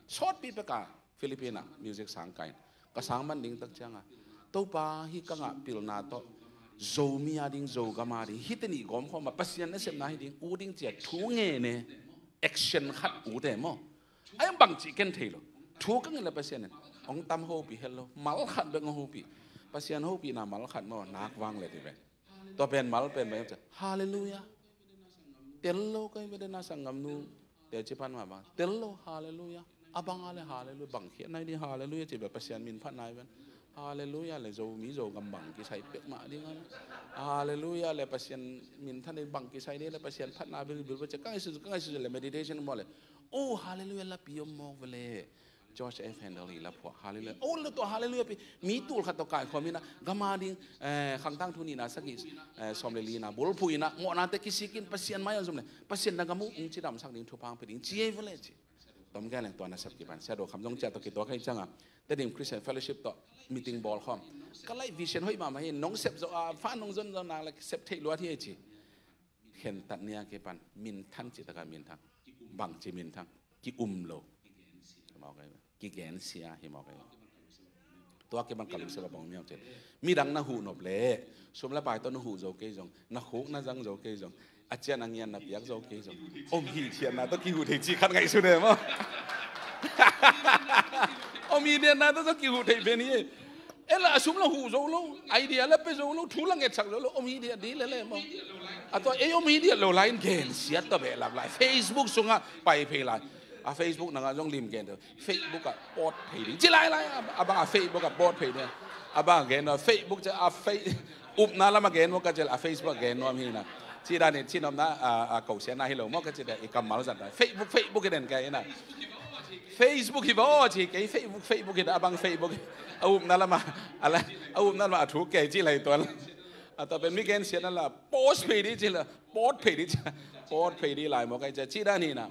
Sawtpi peka Philippine ah music sang ka in, ka sang man ding tak ciangah, Topa, hih ka ngah pilna tawh Zomi a ding, Zogam a ding, hihte nih gawmkhawm a Pasian nasepna hi ding, ut ding ci-a thu ngen e. Action khat ut e maw? Ai bang cih ken thei lo. Thu ka ngen leh Pasian in hong tam hopih het lo. Mal khat bek hong hopih. Pasian hopihna mal khat maw, nak vang leh ti ve. Tua pen mal pen bang hiam ciang, halleluiah. Tel lo kei ve den a sanggamnu. Teci pan mah bang tel lo, halleluiah. A bang a leh halleluiah, bang khiat nai ding, halleluiah ci bel Pasian min phat nai ven. Halleluiah leh Zomi Zogam bang kisai pek mah ding a. Halleluiah leh Pasian min phat nai, bang kisai ding leh Pasian phatna bilbil ve ci, ka ngaihsut, ka ngaihsut leh meditation maw leh, oh, halleluiah, lapi om mawk ve leh. George F Handel i la phuak, halleluiah. Oh, la tua halleluiah pi. Mi tul khat tawh kaikhawm in ah, gam a ding, eh, Khangtangthu nihna sagih, eh, sawm le lina bulphuh in ah, mawhnate kisik in Pasian mai-ah zum leh, Pasian na gam uh hong cidamsak ding thupha hong pia ding ci ei ve leh ci. Tom gen leng tua nasep kipan Sia Do Kham zong ciah tawh kituak ahih ciangah, Tedim Christian Fellowship tawh meeting bawlkhawm. Ka laih vision hoih mahmah hi, nong sep zo a, fa nong zon zo nak leh sep theih luat hi ei ci. Khentat ni a kipan minthan cih takah minthan. Bangci minthan? Ki-um lo. Kigensia hi mawk ei. Tua kibang ka lungsim a bang miau cin. Midang na huh nop leh, sum le pai tawh na huh zo kei zong, na khuk na zang zo kei zong, a cian a ngian na piak zo kei zong, om hithiatna tawh kihuh thei cih khat ngaihsun e maw? Om hithiatna tawh zong kihuh thei pen hi e. Ei la a sum la huh zo lo, idea la pia zo lo, thu la ngetsak zo lo, om hithiat ding lel e maw? A tua ei om hithiat lo lai in gensiat tawh behlap lai. Facebook sungah pai phei lai. A Facebook nangah zong lim gen tawh, Facebook ah post phei ding ci lailai. A bang a Facebook ah post phei ding. A bang a gen tawh Facebook ciah a Fe- upna lamah gen maw ka cih leh a Facebook ah gen nuam hi na. Cih dan in cih nopna a, a kosiatna hi lo maw ka cih leh i kammal zat na. Facebook, Facebook hi den ka hi na. Facebook hi va aw ci kei, Facebook, Facebook hi na, a bang Facebook hi. A upna lamah, a la, a upna lamah a thuk kei ci lai tuan. A tua pen mi gensiatna la post phei ding ci la, post phei ding ci la, post phei ding lai maw ka hi cia cih dan hi na.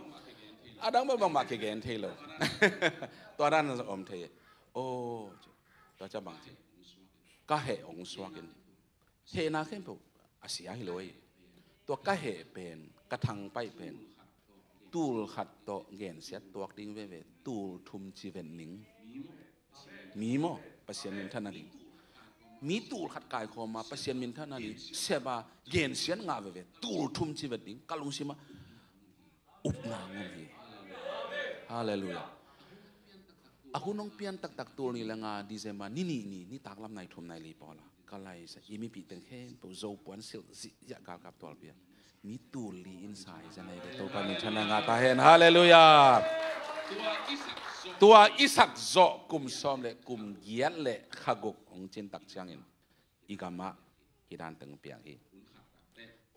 A dang bang bangmah kigen thei lo. Tua dan zong om thei. Oh, tua ciah bang ci. Ka heh hong suak in. Hehna khempeuh a sia hi lo ei. Tua ka heh pen, ka thangpaih pen, Tul khat tawh gensiat tuak ding veve, tul thum ci vet ning. Mi maw, Pasian minthanna ding. Mi tul khat kaikhawm a Pasian minthanna ding sep a gensiat ngah veve, tul thum ci vet ding. Ka lungsim ah upna ngom hi. Halleluiah. A hun hong pian taktak tul nih le nga December ni nih ni, nitak lam nai thum nai li pawl a ka laisa i mipih teng khempeuh Zo puan silh zihziah galkap tualpi a mi tul li in sa hi zen ahi ve. Topa minthanna ngah ta hen. Halleluiah. Tua i sak zawh kum sawm le kum giat le kha guk hong cin tak ciangin i gam ah hih dan teng piang hi.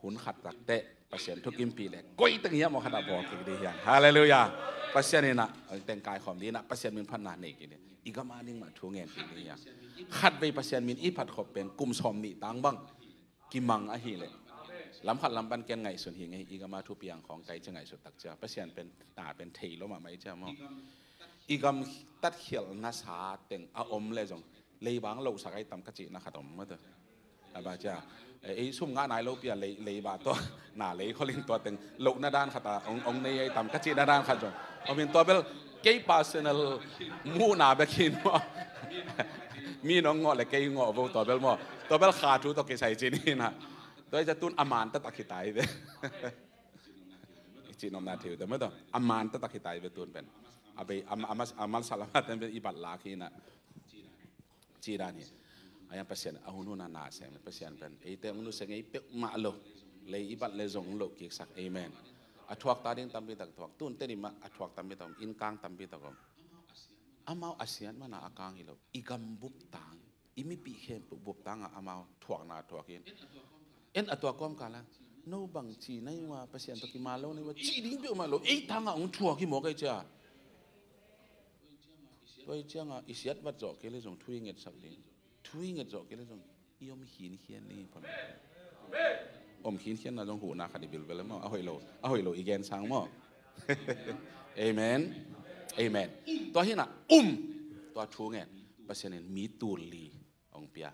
Hun khat tak teh Pasian thukimpih le koi teng hiam aw khat ah bawl kik ding hi hang. Halleluiah. Pasian in ah teng kaikhawm ding in ah Pasian min phatna nei kik ding. I gam ah ding mah thu ngen kik ding hi hang. Khatvei Pasian min i phatkhop pen kum sawm nih tang bang kimang ahih leh lam khat lam pan ken ngaihsun hi ngei. I gam ah thupiang khawng kai ci ngaihsut tak cia Pasian pen ta pen thei lo mahmah i cia maw? I gam tatkhialhna sa teng a om le zong leiba hong lohsak ahi tam ka cihna khat om mah tawh. A ba cia, eh, ei sum ngah nai lo pi a lei, leiba tawh na lei kholin tua teng lohna dan khat a hong, hong nei ahi tam ka cihna dan khat zong om in. Tua bel kei personal muhna bek hi maw? Mi nong ngawh le kei ngawh vo tua bel maw? Tua bel kha thu tawh kisai cin hi na. Tua hi cia tun a man taktak hi ta hi ve. I cih nopna thei uh teh mah tawh a man taktak hi ta hi ve tun pen. A bei a, a, a, a man sa lam a ten pen i bat lak hi na. Ci dan hi. A hiang Pasian a hun hun a na sem Pasian pen eite hong nusia ngei peuhmah lo. Lei i bat le zong hong loh kiksak. Amen. A thuak ta ding tampi tak thuak. Tun teni mah a thuak tampi tak om. Inn kang tampi tak om. Amau a siat mana a kang hi lo. I gam bup tang, i mipih khempeuh bup tang a amau thuakna thuak in. En a tua kawmkal ah no bang ci na hi ua, Pasian tawh kimal lo na hi ua, ci ding peuhmah lo. Ei tang a hong thuak hi mawk ahi cia. Tua hi ciang a i siat vat zawh kei le zong thu i ngetsak ding. Thu i nget zawh kei le zong i om khinkhian ding hi pon. Om khinkhianna zong huhna khat i bilbel maw? A hoih lo, a hoih lo i gen sang maw? Amen. Amen. Tua hi na um. Tua thu ngen Pasian in mi tul li hong pia.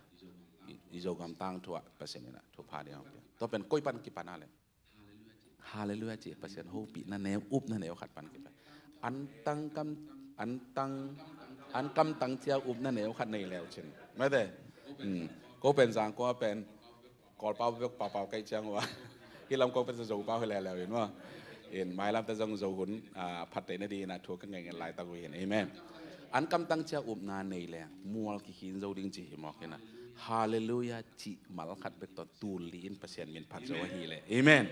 I, i Zogam tangthu ah Pasian in a thupha ding hong pia. Tua pen koi pan kipan a le Halleluiah ci, Pasian hopihna neu, upna neu khat pan kipan. An tang kam, an tang, an kam tang cia upna neu khat nei leu cin. Mate. Hmm. Ko pen zang ko pen Kawlpau bek paupau kaih ciang ua. Hih lam ko pen Zopau hi leuleu in maw. In mailam ta zong Zo hun, ah, phatteihna dingin a thu ka ngengen laitak uh hi in. Amen. An kam tang cia upna nei leng mual kikhin zo ding ci hi mawk hi na. Halleluiah cih mal khat bek tawh tul li in Pasian min phat zo ahi leh. Amen.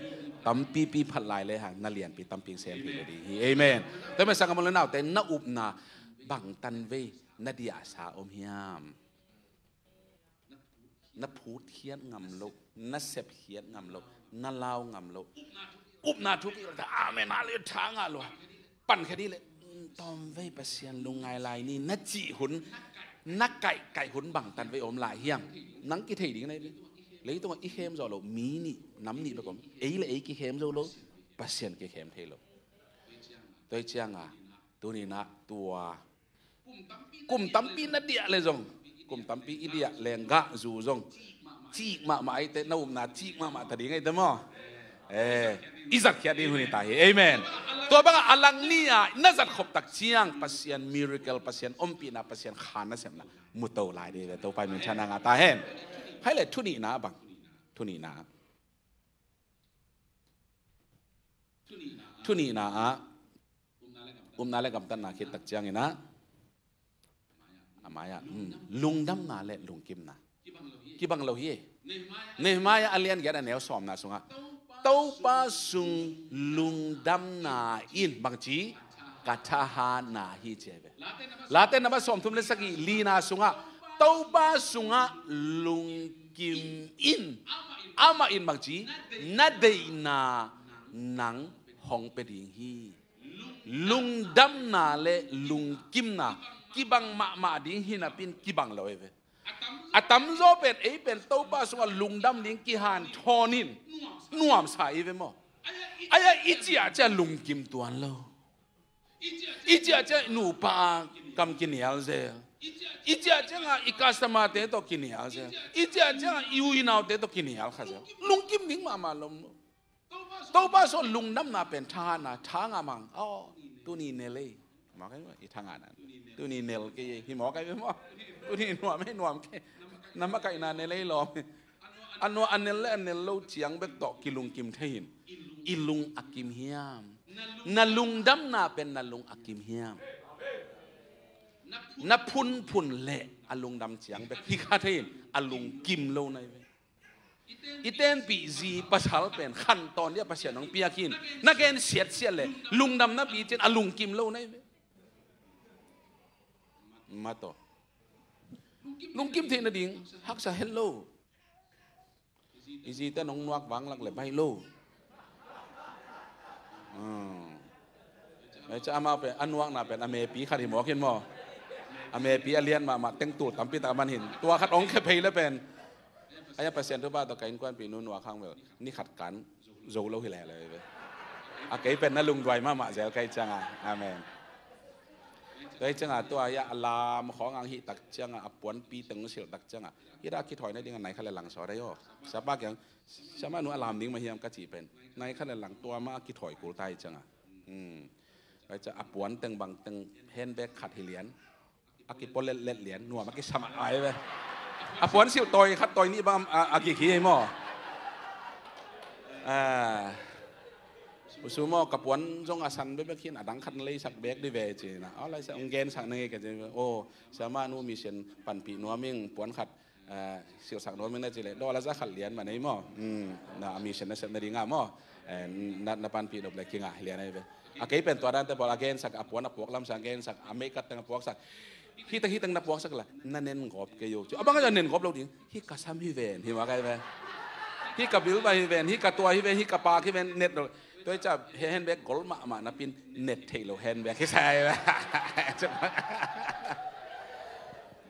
Tampipi phat lai le hang na lianpi tampi sem hi le ding hi. Amen. Tua mah sang a mawle naute na upna bangtan vei na diahsa om hiam? Na phut khiat ngam lo, na sep khiat ngam lo, na lau ngam lo. Upna thu kik ta, amen, halleluiah, tha ngah lua. Pan kha dih le, tawmvei Pasian lungngai lai ni na cih hun, na kaihkaih hun bangtan vei om lai hiam? Nang kithei ding na hi. Leitungah i khem zo lo mi nih, nam nih bek om. Ei le ei kikhem zo lo, Pasian kikhem thei lo. Tua hi ciangah tuni-in ah tua kum tampi na diah le zong, kum tampi i diah leng gah zu zong, cih mahmah ahih teh na upna cih mahmah ta ding ahih teh maw? Eh, i zatkhiat ding hun hi ta hi. Amen. Tua bangah a lang ni-ah na zatkhop tak ciang Pasian miracle, Pasian ompihna, Pasian kha nasepna mu to lai ding hi ve. Topa min thang ngah ta hen. Hai le thu nihna bang, thu nihna, thu nihna ah upna le gamtatna khit tak ciangin ah a mai-ah, hmm, lungdamna le lungkimna kibang lo hi. Nehemiah a lian giat a neu sawmna sungah Topa sung lungdamna in bangci ka thahatna hi ci hi ve. Late namba sawmthum le sagih lina sungah Topa sungah lungkim in, amah in bangci na deihna nang hong pia ding hi. Lungdamna le lungkimna kibang mahmah ding hi napi-in kibang lo hi ve. A tamzaw pen ei pen Topa sungah lungdam ding kihanthawn in nuamsa hi ve maw? Aia i ciah ciah lungkim tuan lo. I ciah ciah nupa kam kinial zel. I ciah ciangah i customer-te tawh kinial zel. I ciah ciangah i unaute tawh kinial kha zel. Lungkim ding mahmah lo maw? Topa sung lungdamna pen tha na, tha nga mang. Aw, tuni nel ei. Mawk ei, i tha nga na. Tuni nel kei ei, hi mawk ei maw. Tuni nuam ei, nuam kei. Na makaihna nel ei lawm. A nua a nel le a nel lo ciang bek tawh kilungkim thei in. I lung a kim hiam? Na lungdamna pen na lung a kim hiam? Na phunphun le a lungdam ciang bek hi kha thei in, a lungkim lo nai ve. I tenpih zi pasal pen khantawn dia Pasian hong piak hi in, na gen siatsiat le lungdam na pi cin a lungkim lo nai ve. Mato. Lungkim theih nading haksa het lo. I zite nong nuak vanglak le baih lo. Hmm. Ei ca amau pen a nuakna pen a mepi khat hi mawk in maw. A mepi a lian mahmah teng tul tampi tak a man hin. Tua khat ong khe phei le pen. Aia Pasian thupha tawh ka innkuanpih nu nuak hang vel ni khat kan zo lo hi leh le ve. A kei pen na lungduai mahmah zel ka hih cianga. Amen. Ka hih cianga tua hi a lam khawng ang hih tak cianga a puanpi teng silh tak cianga. Hih dah a kithawi nading a nai khat le lang sawt ahi aw. Siapa kiang, siapa nu a lam ding mah hiam ka cih pen. Nai khat le lang tua mah a kithawi kul ta hi cianga. Hmm. Ka hih cianga a puan teng bang teng handbag khat hi lian. A kipaw letlet lian, nuam a kisam a ai ve. A puan silh tawi khat tawi nih bang a, a kik hi ei maw. Ah. Usu maw, ka puan zong a san bekbek hin a dang khat na leisak bek di ve ci na. Aw, laisa ong gensak na ngei ka ci. Aw, siama nu mission panpih nuam ing puan khat, ah, silhsak nuam ing na ci le. Dollar za khat lian mah nei maw. Hmm, na a mission na sep nading a maw. Eh, na, na panpih nop le kingah lian ai ve. A kei pen tua dante bawl a gensak, a puan a puak lamsa a gensak, a meikat teng a puaksak. Hih teng, hih teng na puaksak la, na nen gawp kei uh ci. A bang a nen gawp lo ding, hih ka sam hi ven, hi mah kai ven. Hih ka bilba hi ven, hih ka tua hi ven, hih ka paak hi ven, net lo. Tua hi ca handbag gol mahmah na pin, net theih lo handbag hi sa hi ven.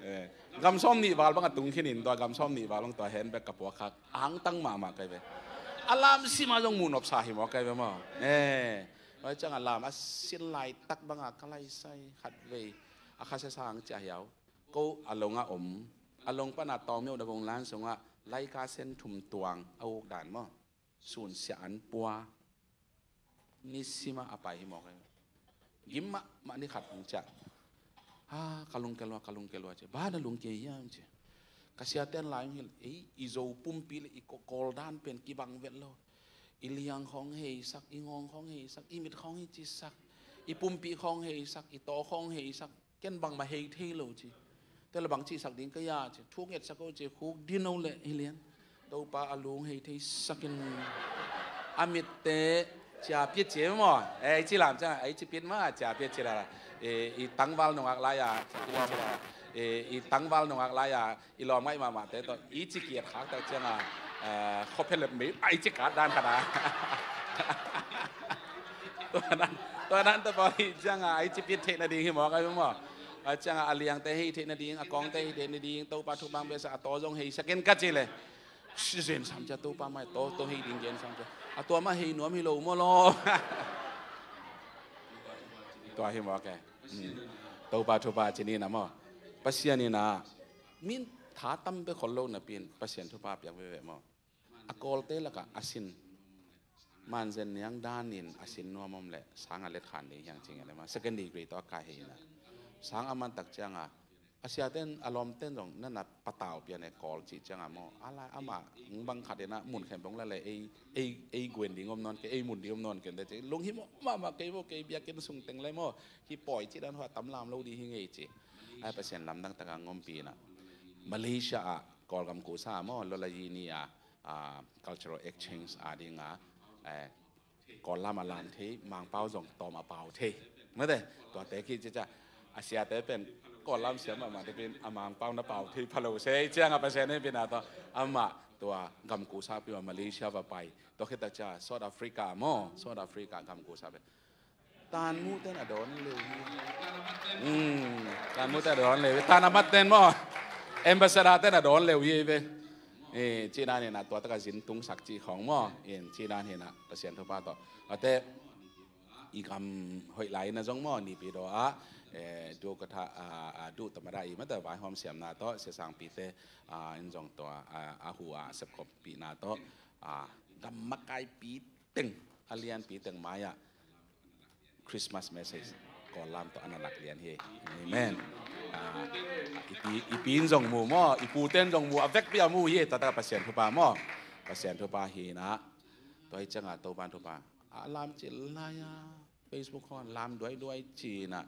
Eh, gam sawm nih val bang a tung khin in, tua gam sawm nih val bang tua handbag ka puak khak, angtang mahmah kai ven. A lam sima zong muh nopsa hi maw kai ven maw. Eh, tua hi ciang a lam a sin laitak bang a ka laisai khat vei. A kha sia sang cia hiau. Ko a long a om. A long pana tawng meuh na vong lan sungah laika sen thum tuang a uk dan maw. Sunsia an pua. Nisima a pai hi mawk. Gim mahmah ni khat hong ciah. Ha, ka lungkia lua, ka lungkia lua ci. Ba na lungkia hiam ci. Ka siaten lai hong hilh. Ei, i Zo pumpi le i ko-, Kawl dan pen kibang vet lo. I liang khawng heisak, i ngawng khawng heisak, i mit khawng hi cisak. I pumpi khawng heisak, i taw khawng heisak. Ken bangmah hei thei lo ci. Tua le bang cihsak ding ka hia ci. Thuk ngetsak o ci, khuk din o le hi lian. Topa a lung hei theisak in. A mitte cia piat ci maw. Eh, i ci lam ciang, i ci piat ma cia piat ci la. Eh, i tangval nungak lai a, tua maw. Eh, i tangval nungak lai a, i lawm ngaih mahmahte tawh i ci kiat khak tak cianga, eh, khuaphialep mei a i ci kat dan khat a. Tua nan, tua nan tawh pawl hi cianga a i ci piat theih nading hi mawk a hi maw. A cianga a liangte hei theih nading, a kawngte hei theih nading, Topa thupha besa a taw zong hei sakin ka ci le. Zen sam cia Topa mai taw, taw hei ding gen sam cia. A tua mah hei nuam hi lo maw law. Tua hi mawk e. Hmm. Topa thupha ci ni na maw. Pasian in a min tha tam bek khol lo napi in Pasian thupha piak veve maw. A Kawlte lakah a sin manzen niang danin a sin nuam om le sang a let khan ding hiang cing ele ma second degree tawh a kai hei na. Sang a man tak cianga a siaten a lawmten zong na na patau pian e Kawl cih cianga maw. A lai amah bang khat ina mun khempeuh la le ei, ei, ei guen ding om nawn ke, ei mun ding om nawn ke te ci. Lung hi maw, mahmah kei maw, kei biakinn sung teng le maw. Hi pawi ci dan hua tam lam lo ding hi ngei ci. Ai Pasian lamdang taka ngompi na. Malaysia ah Kawlgam kusa maw, Lolayi ni a, a, cultural exchange a dinga, eh, Kawl lam a lam thei, Mangpau zong tawm a pau thei. Mate, tuate khi cica, a siate pen Kawl lam siam mahmah te pin a Mangpau na pau thei phalo se, cianga Pasian ne pin a to, amah tua gam kusa pi ma Malaysia va pai. Tua khita cia South Africa maw, South Africa gam kusa pen. Tan muh ten a dawn leu hi. Hmm, tan muh ten a dawn leu hi. Tan a mat ten maw. Ambassador ten a dawn leu hi ve. Eh, ci dan hina tua taka zin tungsak ci khawng maw. In ci dan hina Pasian thupha tawh. Ate i gam hoih lai na zong maw, nipi daw ah, eh, duh ka tha, ah, ah, duh tamada i mata vaihawm siamna tawh, siasangpite, ah, in zong tua, ah, a hu a sepkhawmpihna tawh, ah, gam makaipi teng a lianpi teng mai-ah Christmas message Kawl lam tawh a na lak lian hi. Amen. Ah, i pi, i pi in zong mu maw, i pute in zong mu, a vekpi a mu hi, tua tak Pasian thupha maw. Pasian thupha hi na. Tua hi ciangah Topa thupha. A lam cil lai-a Facebook khawng lam duaiduai ci-in ah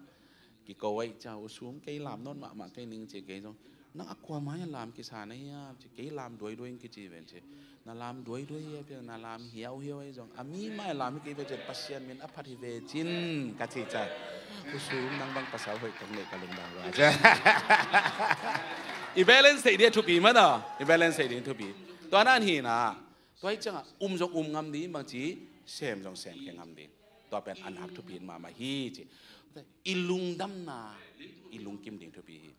kiko ahih ciang, U Sum, kei lam nawn mahmah kei ning ci, kei zong, nang a kua mai-ah lam kisa na hiam ci, kei lam duaiduai ing kici ven ci. Na lam duaiduai hi a, piang na lam hiauhiau ahi zong a mi mai-ah lam hi kei ve ci, Pasian min a phat hi ve cin ka ci ciang, U Sum, nang bang pasal hoih kong neih ka lungdam lua ci. I balance theih ding a thupi mah na, i balance theih ding thupi. Tua nan hi na. Tua hi ciangah um zong um ngam ding, bangci sem zong sem khe ngam ding. Tua pen a nak thupi mahmah hi ci. I lungdamna, i lungkim ding thupi hi.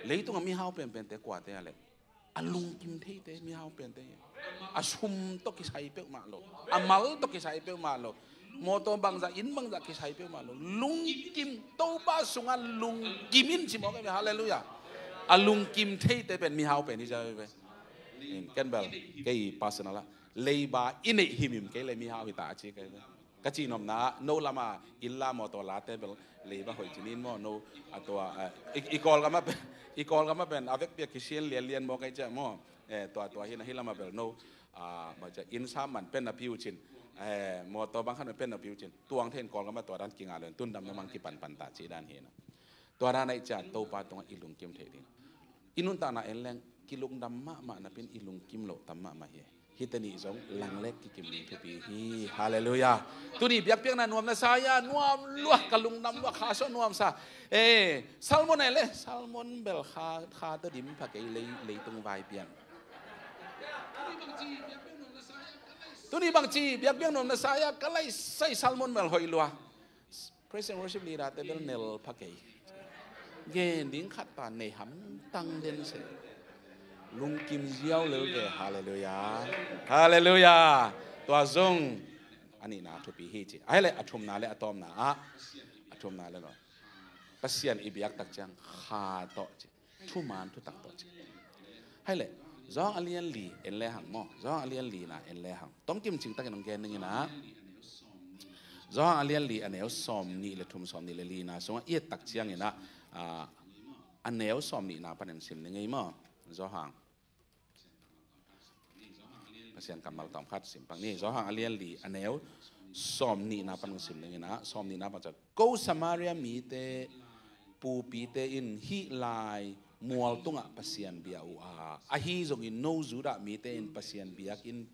Leitungah mihau penpente kuate a leh, a lungkim theite mihau pente hi. A sum tawh kisai peuhmah lo, a mal tawh kisai peuhmah lo, mawtaw bangzah, inn bangzah kisai peuhmah lo, lungkim, Topa sungah lungkim in ci mawk hi ve. Halleluiah. A lungkim theite pen mihau pen hi cia ve. Ken bel, kei personal ah, leiba i neih himhim kei le mihau hi ta a ci kei ve. Ka cihnopna ah, no lama inn la mawtaw late bel leiba hoih ci nin maw, no, a tua, eh, i, i Kawlgam ah pen, i Kawlgam ah pen a vekpi a kisian lianlian maw kei ciah maw. Eh, tua, tua hi na, hih lama bel no, ah, bang ciah, inn sam man pen na piu cin, eh, mawtaw bang khat man pen na piu cin, tuang thei in Kawlgam ah tua dan kingah lo in tundam na mang kipanpan ta cih dan hi na. Tua dan ahih ciah Topa tungah i lungkim thei ding. I nuntakna en leng kilungdam mahmah napi-in i lungkim loh tam mahmah hi. Hihte nih zong langlek kikim ding thupi hi. Halleluiah. Tuni biakpiakna nuam na sa hia? Nuam lua, ka lungdam lua, kha sawt nuam sa. Eh, Salmon en le, Salmon bel kha, kha tawh dim pha kei, lei, leitung vai pian. Tuni bangci biakpiak nuam na sa hia? Ka lai sai, Salmon bel hoih lua. Praise and worship leader te bel nel pha kei. Gen ding khat ta nei hamtang den se. Lungkim ziau lel ve. Halleluiah. Halleluiah. Tua zong a nihna thupi hi ci. Ahih leh a thumna le a tawpna ah, a thumna le lo, Pasian i biak tak ciang kha tawh ci. Thuman thutak tawh ci. Hai leh, Johan a lian li en le hang maw. Johan a lian lina en le hang. Tomkim cingtakin hong gen ning in ah. Johan a lian li a neu sawmnih le thum, sawmnih le lina sungah i et tak ciangin ah, ah, a neu sawmnihna panin sim ning ei maw. Johan. Pasian kammal tawm khat sim pak ni. Johan a lian li a neu sawmnihna pan hong sim ning in ah, sawmnihna pan ciang, ko Samaria mite pupite in hih lai mual tungah Pasian bia uh a, ahi zongin no Judah mite in Pasian biakinn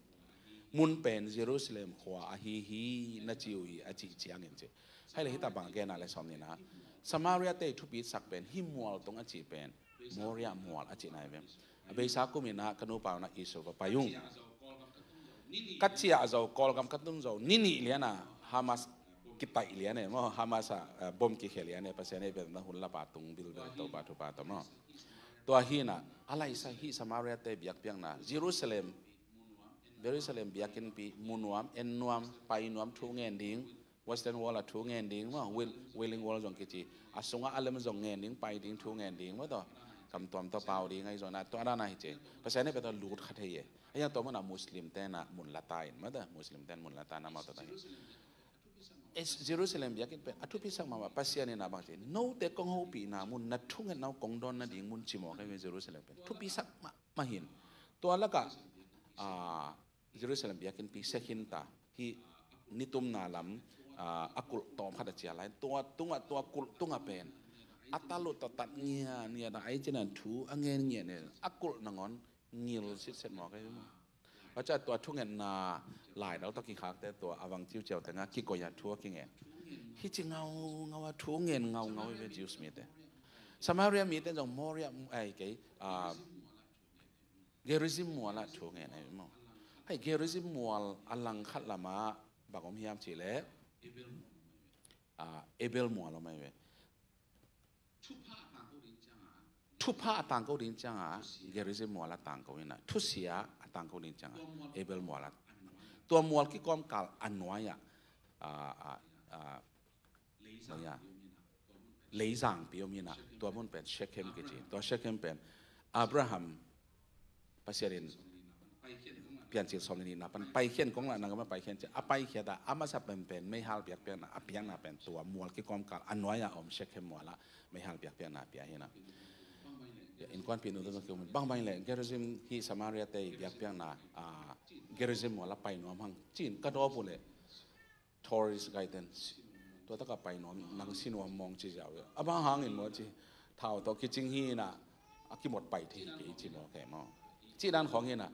mun pen Jerusalem khua ahi hi na ci uh hi, a cih ciangin ci. Hai leh hih tak bang a gen a le sawmnihna, Samaria te thupisak pen hih mual tung a cih pen Moria mual a cihna hi ve. A beisa kum in ah ka nupa un ah Israel va pai ung. Ka ciah zo, Kawlgam ka tun zo ni nih lian ah Hamas kitaih lian e maw, Hamas ah, eh, bom kikhia lian e, Pasian ei belna hun lapa tung bilbel, Topa thupha tawh maw. Tua hi in ah a laisa hih Samaria te biakpiakna, Jerusalem, Jerusalem biakinnpi mu nuam, en nuam, pai nuam, thu ngen ding, Western Wall ah thu ngen ding maw, Wail-, Wailing Wall zong kici. A sungah a lem zong ngen ding, pai ding, thu ngen ding maw tawh. Kam tuam tawh pau ding ahi zong na, tua dan ahi ciang. Pasian ei bel tawh lut kha thei e. A yang tua mun ah Muslim te na mun la ta in maw tawh, Muslim te na mun la ta na maw tawh ta hi. Es-, Jerusalem biakinn pen a thupisak mahmah, Pasian in ah bang ci. Note kong hopihna mun, na thungetna uh kong dawn nading mun ci mawk ahi ve Jerusalem pen. Thupisak mahmah hi in. Tua lakah, ah, Jerusalem biakinnpi se khin ta. Hih nitumna lam, ah, a kulh tawm khat a ciah lai. Tua tungah, tua kulh tungah pen a tal uh tawh tat ngiatngiat a, ai cih dan thu a ngen ngiatngiat a, kulh nangawn ngil sitset mawk ahi maw. Tua ciang tua thungetna laidal tawh kikhakte tua a vang ciuciau tengah kikoih a thu a kingen. Hih ci ngaungau a thu ngen ngaungau hi ve Jews mite. Samaria mite zong Moria, ai kei, ah, Gerizim mual ah thu ngen ahi maw. Hai, Gerizim mual a langkhat lamah bang om hiam cih leh, ah, Abel mual om ahi ve. Thupha a tangko ding ciangah Gerizim mual a tangko in ah, thusia a tangko ding ciangah Abel mual a, tua mual kikawmkal a nuai-ah, ah, ah, ah, Bang hiam? Leizangpi om hi in ah, tua mun pen Shekhem kici. Tua Shekhem pen Abraham, Pasian in Piancil sawm le nihna pan Paikhiat kong lah nang a, Paikhiat ci a, a paikhiat a, a masa penpen meihal biakpiakna a piakna pen tua mual kikawmkal a nuai-a om Shekhem mual ah meihal biakpiakna pia hi na. Innkuanpih nu te zong kium in, bangbang leh Gerizim hi, Samaria te i biakpiakna, ah, Gerizim mual ah pai nuam hang ci-in ka dawp uh leh tourist guide ten, tua tak a pai nuam, nang si nuam mawng ci ziau hi. A bang hangin maw ci, thau tawh kicing hi na, a kimot pai thei hi kei ci maw, kei maw. Cih dan khawng hi na,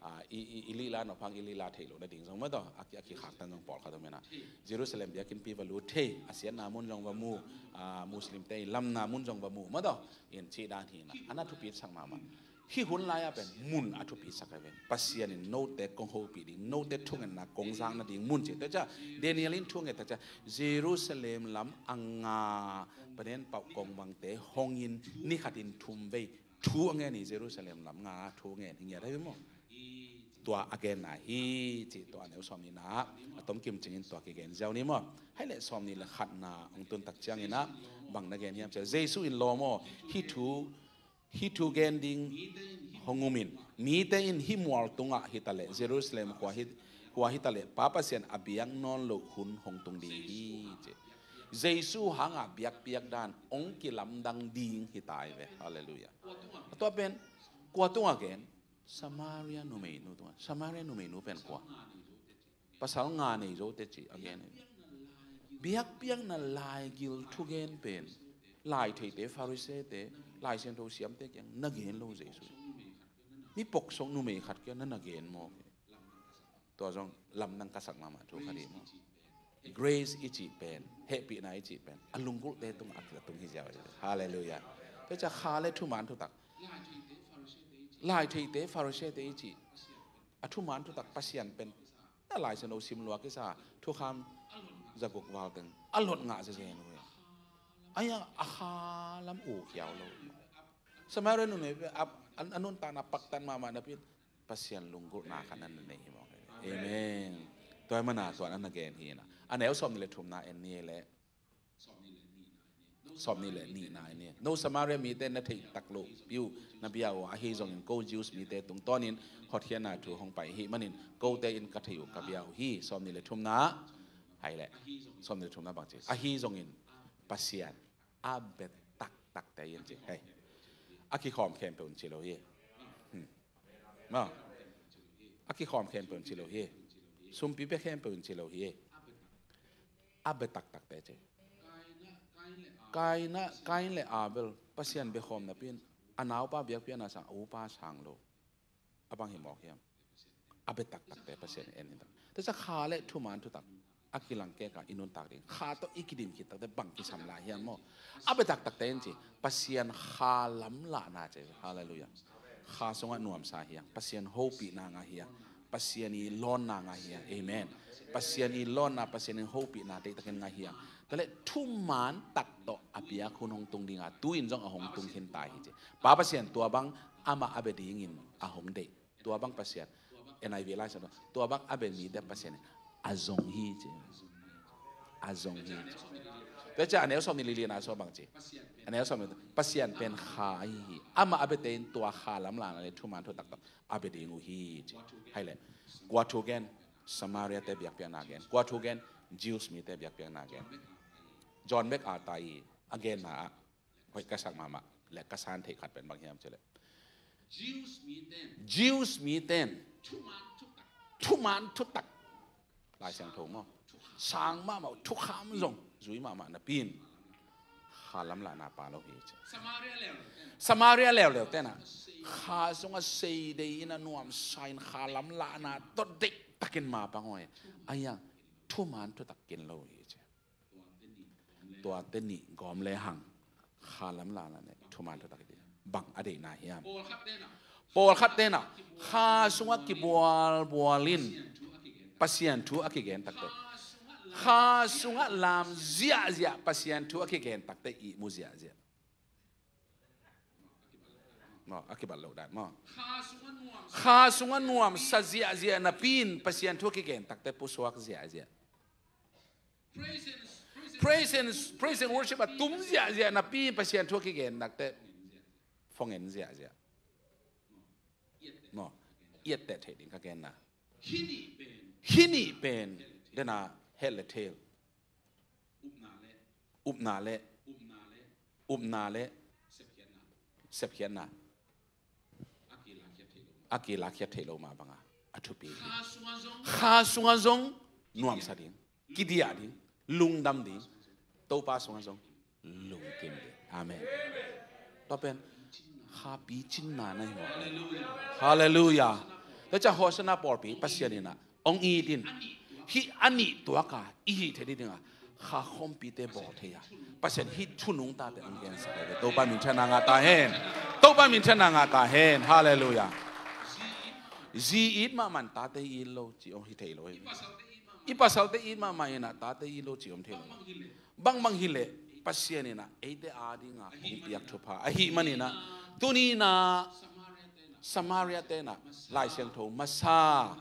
ah, i, i, i lila nop hang i lila theih loh nading zong maw tawh, a ki, a kikhaktan zong pawlkhat om hi na. Jerusalem biakinnpi va lut thei, a siatna mun zong va mu, ah, Muslim te i lamna mun zong va mu maw tawh. In cih dan hi na, a na thupi sak mahmah. Hih hun lai-ah pen mun a thupi sak ahi ve. Pasian in note kong hopih ding, note thungetna kong zak nading mun ci. Tua ciang Daniel in thunget tak ciang Jerusalem lam a nga, panen pauh kong bangte hong in ni khat in thum vei thu a ngen hi. Jerusalem lam nga thu a ngen hi, ngiat ahi ve maw. Tua a genna hi ci, tua a neu sawm nihna a tomkim cingin tua kigen ziau ni maw. Hai leh sawm nih le khatna hong tun tak ciangin ah bang na gen hiam ci a, Jesu in lawm aw, hih thu Hih thu gen ding hong um in, mite in hih mual tungah hi ta leh, Jerusalem khua hi, khua hi ta leh, Pa Pasian a biak nawn loh hun hong tung ding hi ci. Jesu hanga biakpiak dan hong kilamdang ding hi ta hi ve. Halleluiah. A tua pen kua tungah gen? Samaria numeinu tungah. Samaria numeinu pen kua? Pasal nga nei zote ci a gen hi. Biakpiakna laigil thugen pen laitheite, Pharisee-te, Lai Siangtho siamte kiang na gen lo Jesu. Mi poksok numei khat kiang na na gen maw? Tua zong lamdang ka sak mahmah thu khat hi maw. Grace i cih pen, hehpihna i cih pen a lunggulhte tung a tung hi ziau hi. Halleluiah. Tua ciang kha le thuman thutak, laitheite, Pharisee-te i cih a thuman thutak Pasian pen na Lai Siangtho sim lua kisa thukham zaguk val teng a lot ngah zezen uh hi. Ahi hang a kha lam uh khiau lo. Samaria numei pen a, a, a nuntakna paktat mahmah napi-in Pasian lunggulhna khat na na nei hi mawk hi. Amen. Tua ahih manin tua na na gen hi na. A neu sawm nih le thumna en ni leh sawm nih le nihna hi ni. No Samaria mite na theih tak loh piu na bia uh a, ahi zongin ko Jews mite tungtawnin hotkhiatna thu hong pai ahih manin kote in ka theih uh ka bia uh hi. Sawm nih le thumna, hai leh sawm nih le thumna bang ci? Ahi zongin Pasian a bia taktakte in ci. Hei, a kikhawm khempeuh in ci lo hi. Hmm. Maw. A kikhawm khempeuh in ci lo hi. Sumpi pia khempeuh in ci lo hi. A bia taktakte ci. Kaina, Kain le Abel Pasian bia khawm napi-in a naupa biakpiakna sang a upa sang lo. A bang hi mawk hiam? A bia taktakte Pasian en hi ta. Tua ciang kha le thuman thutak a kilang keka i nuntak ding, kha tawh i kidim khit takte bang kisam lai hiam maw? A bia taktakte in ci, Pasian kha lamlahna ci. Halleluiah. Kha sungah nuamsa hi hang, Pasian hopihna ngah hi hang, Pasian i lawnna ngah hi hang. Amen. Pasian i lawnna, Pasian i hopihna deihtakin ngah hi hang. Tua leh thuman tak tawh a biak hun hong tung ding a, tu-in zong a hong tung khin ta hi ci. Pa Pasian tua bang amah a bia dingin a hong deih. Tua bang Pasian, N I V Lai Siangtho, tua bang a bia mite Pasian in a zong hi ci. A zong hi ci. Tua ciang a neu sawm nih le lina sung bang ci? A neu sawm nih, Pasian pen kha ahi hi. Amah a biate in tua kha lamlahna le thuman thutak tawh a bia ding uh hi ci. Hai leh kua thu gen? Samaria-te biakpiakna gen. Kua thu gen? Jews mite biakpiakna gen. John MacArthur i a genna ah hoih ka sak mahmah le ka san theih khat pen bang hiam ci leh, Jews mite in thuman thutak, Lai Siangtho maw, sang mahmah, thukham zong zui mahmah napi-in kha lamlahna pha lo hi ci. Samaria leuleu te in ah kha sungah seidei in a nuamsa in kha lamlahna tawh deihtakin mapang uh hi. Ahi hang thuman thutak kin lo hi ci. Tuate nih gawm lehang kha lamlahna le thuman thutak hi. Bang a deihna hiam? Pawlkhatte in ah kha sungah kibualbual in Pasian thu a kigen takte, kha sungah lam ziahziah Pasian thu a kigen takte ihmu ziahziah. Maw, a kibat loh dan maw. Kha sungah nuamsa ziahziah napi-in Pasian thu a kigen takte pusuak ziahziah. Praise and, praise and worship a tum ziahziah napi-in Pasian thu a kigen takte phone en ziahziah. Maw, i etteh theih ding ka genna. Khi nih pen dena hell le thel, upna le upna le sepkhiatna a kilakhiat theih lo mah banga a thupi hi. Kha sungah zong nuamsa ding, kidiah ding, lungdam ding, Topa sungah zong lungkim ding. Amen. Tua pen khapi cinna na hi maw? Halleluiah. Tua ciang Hosanna pawlpi Pasian in ah hong it in, hih a nih tuaka i hih theih ding a kha khompite bawl thei a, Pasian hih thunung tate hong gensak hi ve. Topa minthanna ngah ta hen. Topa minthanna ngah ta hen. Halleluiah. Zi it mahmah in tate it lo ci om hi thei lo hi. I pasalte it mahmah in ah tate it lo ci om thei lo. Bangbang hileh Pasian in ah eite adinga hong piak thupha ahih manin ah tuni in ah Samaria te in ah Lai Siangtho masa,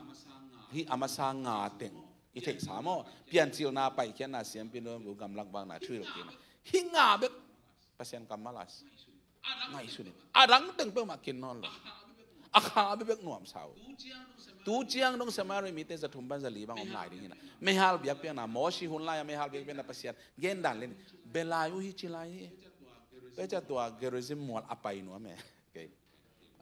hih a masa nga teng i theihsa maw? Piancilna, paikhiatna, siampi, gamlak, vakna, thuhilhkikna, hih nga bek Pasian kammal a ngaihsun in, a dang teng peuhmah kin nawn lo. A kha bekbek nuamsa uh. Tu ciang dong Samaria mite za thum pan za li bang om lai ding hi in ah, meihal biakpiakna, Mosi hun lai-a meihal biakpiakna Pasian gen dan lian in, bia lai uh hi ci lai hi. Tua ciang tua Gerizim mual a pai nuam e. Okay.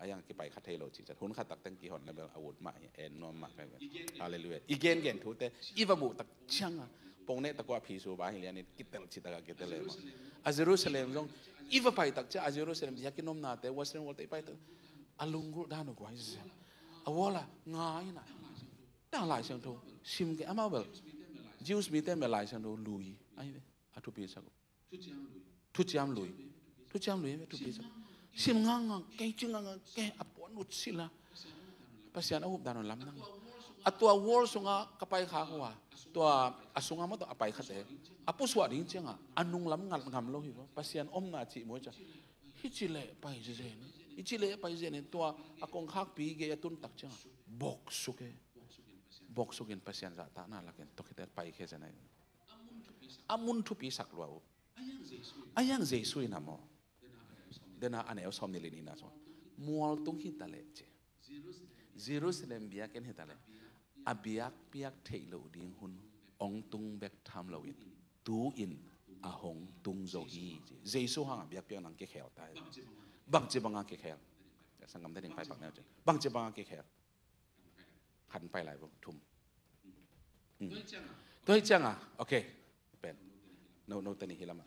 A hiang kipai kha thei lo cih ciang hun khat tak teng kihon le bel a ut mah hi, en nuam mah ka hi ve. Halleluiah. I gengen thute i va muh tak ciang a, pong neh tak ua phi su ba hi lian in kitel cih tak a kitel e maw? A Jerusalem zong i va pai tak ciang a Jerusalem biakinn omnate, Western Wall te i pai tak a lunggulh dan uh guai zen. A wall ah nga in ah, dang Lai Siangtho sim kei, amau bel Jews mite bel Lai Siangtho lui ahi ve. A thupi sak uh. Thuciam lui. Thuciam lui ve, thupi sak. Sim ngangang kei, ci ngangang kei, a puan ut sila. Pasian a up dan uh lamdang. A tua wall sunga ka pai khak uh a, tua a sunga maw tua a pai khate a pusuah ding cianga a nunglam ngat ngam lo hi maw? Pasian omna cih maw ciang, hi ci leh pai zen in, hi ci leh pai zen in, tua a kongkhakpi gei a tun tak cianga boksuk e. Boksukin Pasian zahtakna lakin tua khite pai khe zen ahi. A mun thupi sak lua uh. A hiang Jesu in ah maw, dena a neu sawm nih le nihna sung, mualtung hi ta leh ci, Jerusalem biakinn hi ta leh a biakpiak theih loh ding hun hong tung bek tham loin tu-in a hong tung zo hi ci. Jesu hanga biakpiakna kikhel ta hi. Bangci banga kikhel? Sanggamte ding paipak neu ci. Bangci banga kikhel? Khan pai lai bo, thum. Mm. Tua hi cianga, okay. Pen no, no teni hi lama.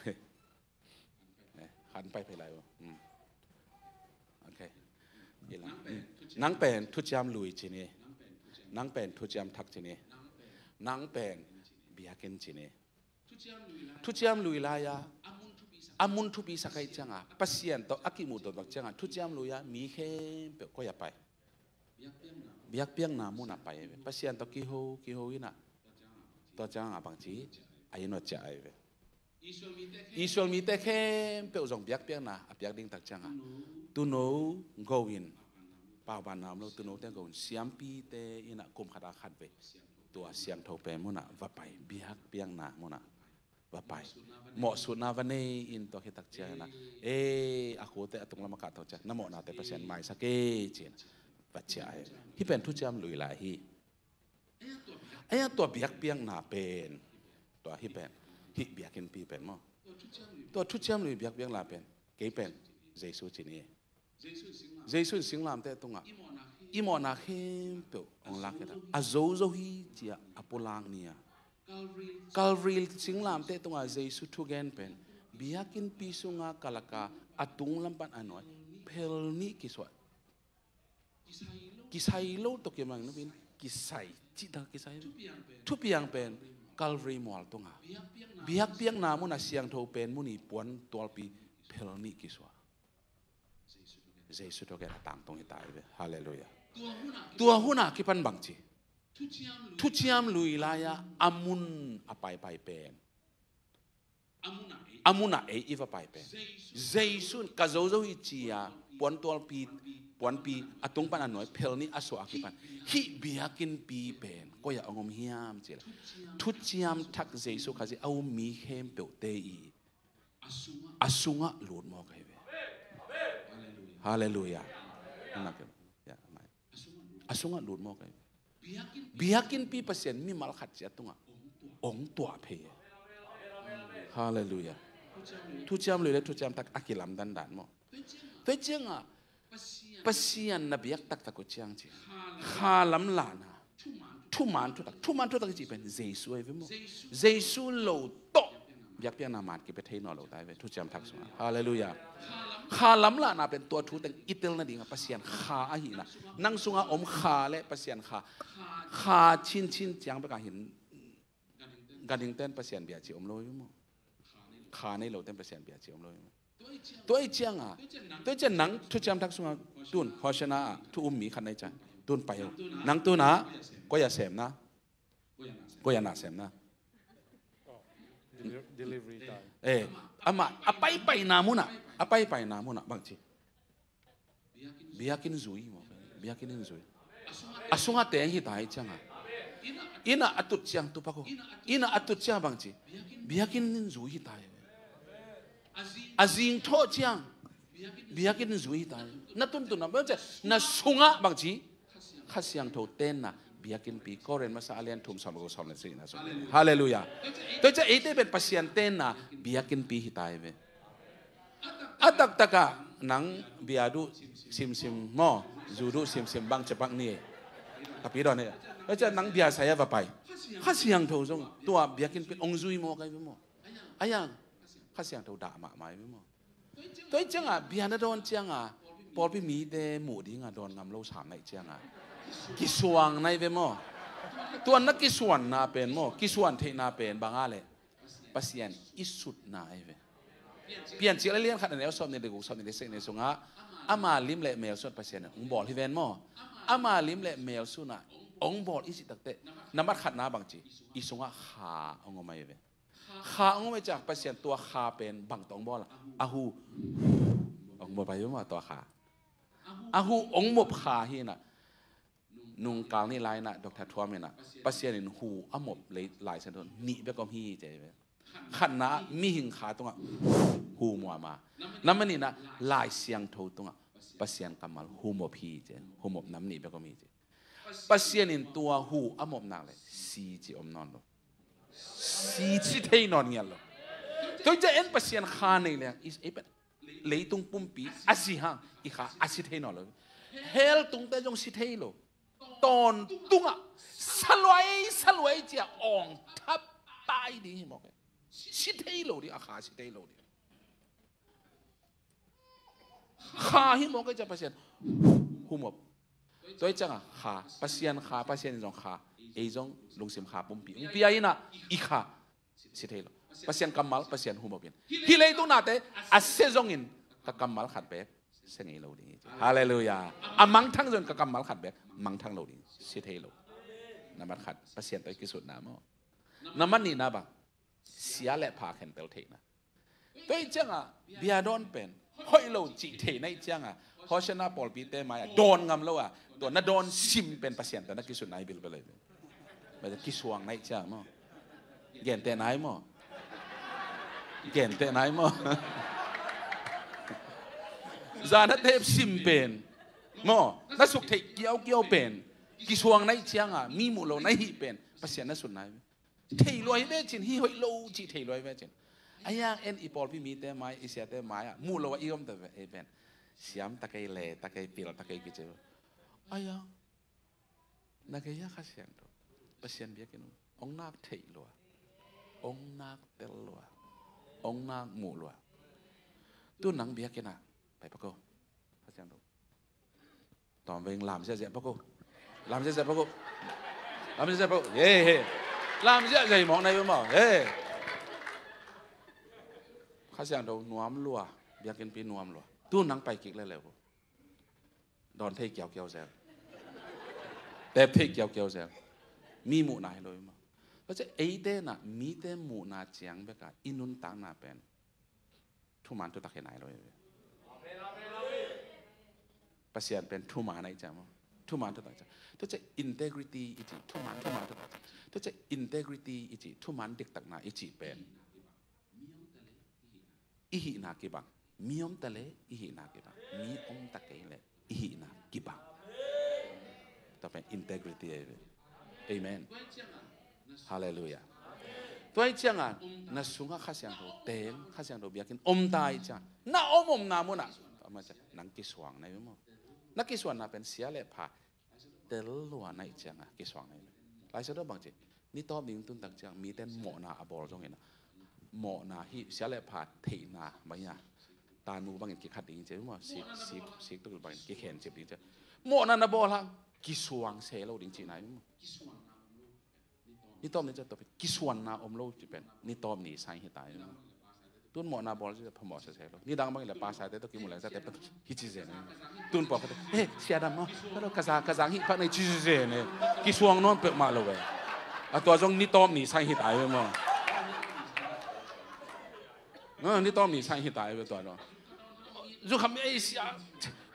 Eh, khan pai pai lai bo. Mm. Okay. Hi lam. Mm. Nang pen thuciam lui ci ni. Nang pen thuciam thak ci ni. Nang pen biakinn ci ni. Thuciam lui lai-a a mun thupi sak ahih cianga Pasian tawh a kimuh tuaktuak cianga thuciam lui-a mi khempeuh koi-ah pai? Biakpiakna munah pai. Pasian tawh kiho kiho in ah, tua cianga bangci a inn uh ciah ahi ve. Israel mite khempeuh zong biakpiakna a piak ding tak cianga tuuno go in, pauban nam lo tuunote go in, siampite in ah kum khata khat vei tua siangtho pen munah va pai, biakpiakna munah va pai. Mawhsutna va nei in tua khit tak ciangin ah, eh, a khute a tunglam a kahto ciang na mawhnate Pasian maisak e ci-in va ciah ahi. Hih pen thuciam lui lai hi. Ei a tua biakpiakna pen, tua hih pen, hih biakinnpi pen maw, tua thuciam lui biakpiakna pen, kei pen Jesu ci ni. Jesu in singlamteh tungah i mawhna khempeuh hong lak hi ta. A zozo hi ci-a a pulak ni-a, Calvary singlamteh tungah Jesu thugen pen biakinnpi sunga kalaka a tunglam pan a nuai phel nih kisuah. Kisai lo tawh kimang nupin kisai cihtak kisai. Thupiang pen Calvary mual tunga biakpiakna munah siangtho pen mun i puan tualpi phel nih kisuah. Jesu thugen a tangtung hi ta hi ve. Halleluiah. Tua hunah kipan bangci thuciam lui lai-a a mun a paipai pen, a munah ei i va pai pen, Jesu in ka zozo hi ci-a puantualpi, puanpi a tung pan a nuai phel nih a suah a kipan hih biakinnpi pen koi-ah hong om hiam cih leh, thuciam thak Jesu Khazih a um mi khempeuhte i a sungah lut mawk ahi ve. Halleluiah. A sungah lut mawk ahi ve. Biakinnpi Pasian mimal khat ciat tungah hong tuah phei. Halleluiah. Thuciam lui le thuciam thak a kilamdan dan maw? Tua ciangah Pasian na biak taktak uh ciang ci. Kha lamlahna. Thuman thutak. Thuman thutak i cih pen Jesu ahi ve maw? Jesu lo tawh biakpiakna man kipia thei nawn lo ta hi ve, thuciam thak sungah. Halleluiah. Kha lamlahna pen tua thu teng i tel nadingah Pasian kha ahihna. Nang sungah om kha le Pasian kha. Kha cincin ciang bekah hin ganhingten Pasian bia ci om lo hi ve maw? Kha nei loten Pasian bia ci om lo hi ve maw? Tua i cianga, tua i ciang nang thuciam thak sungah tun Hosanna ah thu um mi khat na hi ciang tun pai uh. Nang tun ah koi a semna, koi a na semna. Deli-, delivery time. Eh, amah a paipaina munah, a paipaina munah bangci. Biakinn zui maw? Biakinn in zui. A sungah teng hi ta hi cianga. Inn ah a tut ciang tupak uh. Inn ah a tut ciang bangci. Biakinn in zui hi ta hi. A zing thawh ciang biakinn in zui hi ta hi. Na tuntun na bangci. Na sungah bangci. Kha Siangtho tenna biakinnpi, Korin masa a lian thum sawm le guk, sawm le sagihna sung. Halleluiah. Tua ciang eite pen Pasian tenna biakinnpi hi ta hi ve. A taktakah nang bia duh simsim maw, zu duh simsim bang cepak ni. Ka pi dawn hi. Tua ciang nang bia sai a va pai. Kha Siangtho zong tua biakinnpi in hong zui maw kai ve maw? Ayang Kha Siangtho dah mahmah hi ve maw? Tua hi cianga bia na dawn cianga pawlpi mite muh dinga dawn ngam lo sam na hi cianga kisuang na hi ve maw? Tua na kisuanna pen maw, kisuan theihna pen banga le Pasian i sutna ahi ve. Piancil a lian khat a neu sawm nih le guk, sawm nih le sagih sungah ama lim le mel sun Pasian in hong bawl hi ven maw? Ama lim le mel sunah hong bawl i cih takteh na mat khatna bangci i sungah kha hong om ahi ve. Kha hong om ahi ciang Pasian tua kha pen bang tawh hong bawl a, a hu hong bawl pai hi maw tua kha. A hu hong mop kha hi na. Nungkal ni lai-inah Doctor Thuam inah Pasian in hu a mop lei Lai Siangtho nih bek om hi ci hi ve. Khatna ah mihing kha tungah hu muama. Nambat nihna ah Lai Siangtho tungah Pasian kammal hu mop hi ci. Hu mop nam nih bek om hi ci. Pasian in tua hu a mop nak le si ci om nawn lo. Si, si thei nawn ngiat lo. Tua hi ciang en Pasian kha nei leng i, i pen leitung pumpi a si hang i kha a si thei nawn lo. Hell tungte zong si thei lo. Tawntungah saluai saluai cia awng thap tai ding hi mawk e. Si thei lo ding, a kha si thei lo ding. Kha hi mawk e cia Pasian humop. Tua hi cianga kha Pasian, kha Pasian in zong kha, ei zong lungsim kha pumpi hong pia inah i kha si thei lo. Pasian kammal Pasian humop in. Hih leitung nate a sia zongin ka kammal khat bek sia ngei lo ding hi ci. Halleluiah. A mangthang zongin ka kammal khat bek mangthang lo ding, si thei lo. Nambat khat Pasian tawh i kisutna maw? Nambat nihna bang sia le pha khentel theihna. Tua hi cianga bia dawn pen hoih lo cih theihna hi cianga Hosanna pawlpite mai-ah dawn ngam lo a, tua na dawn sim pen Pasian tawh na kisutna hi bilbel ahi. Kisuang na hi cianga maw? Gentehna hi maw? Gentehna hi maw? Zan a tep sim pen maw, na suk theih kiaukiau pen kisuang na hi cianga mi muh lo na hih pen Pasian na sutna hi. Thei lua hi ve cin, hi hoih lo cih thei lua hi ve cin. Ayang en i pawlpi mite mai, i siate mai-ah muh lo a i om ta ve, ei pen siam ta kei, le ta kei, pil ta kei kici. Ayang na gei-ah Kha Siangtho Pasian biakinn uh ong nak theih lua, ong nak tel lua, ong nak muh lua. Tu nang biakinn ah pai pak o. Kha Siangtho tawm veng lam ziahziah pak o. Lam ziahziah pak o. Lam ziahziah pak o. He, he. Lam ziahziah hi mawk na hi uh maw? He. Kha Siangtho nuam lua, biakinnpi nuam lua. Tu nang pai kik leuleu o. Dawn thei kiaukiau zel. Tep thei kiaukiau zel. Mi muhna hi lo hi maw? Tua ciang eite inah mite muhna ciang bekah i nuntakna pen thuman thutak hi nai lo hi ve. Pasian pen thuman ahi ciang maw? Thuman thutak ciang. Tua ciang integrity i cih, thuman, thuman thutak ciang. Tua ciang integrity i cih, thuman diktakna i cih pen i hihna kibang. Mi om ta le i hihna kibang. Mi om ta kei le i hihna kibang. Tua pen integrity ahi ve. Amen. Halleluiah. Tua ahih ciangah na sungah Kha Siangtho teng, Kha Siangtho biakinn om ta ahih ciangah, na om omna munah, amah ciah nang kisuang na hi maw. Na kisuanna pen sia le pha tel lua na hih ciangah kisuang na hi. Lai Siangtho bang ci, ni tawp ni tun tak ciang mite in mawhna a bawl zongin ah, mawhna hih sia le pha theihna mah hi a, tanu bangin kikhat ding ci maw, sik, sik, sik tuk bangin kikhen cip ding ci. Mawhna na bawl hang kisuang se lo ding cihna hi maw. Ni tawp ni ciah tawp kisuanna om lo cih pen ni tawp ni sai hi ta hi maw. Tun mawhna bawl ci phamawh sese lo. Nidang bangin le pastor te tawh kimu leng zate pen hi ci zen. Tun pawlkhatte, eh, sia dam maw, ka za, ka zang hih phat na hi ci zen. Kisuang nawn peuhmah lo ve. A tua zong ni tawp ni sai hi ta hi maw. Ah, ni tawp ni sai hi ta hi ve tua zong. Zu kham ei sia,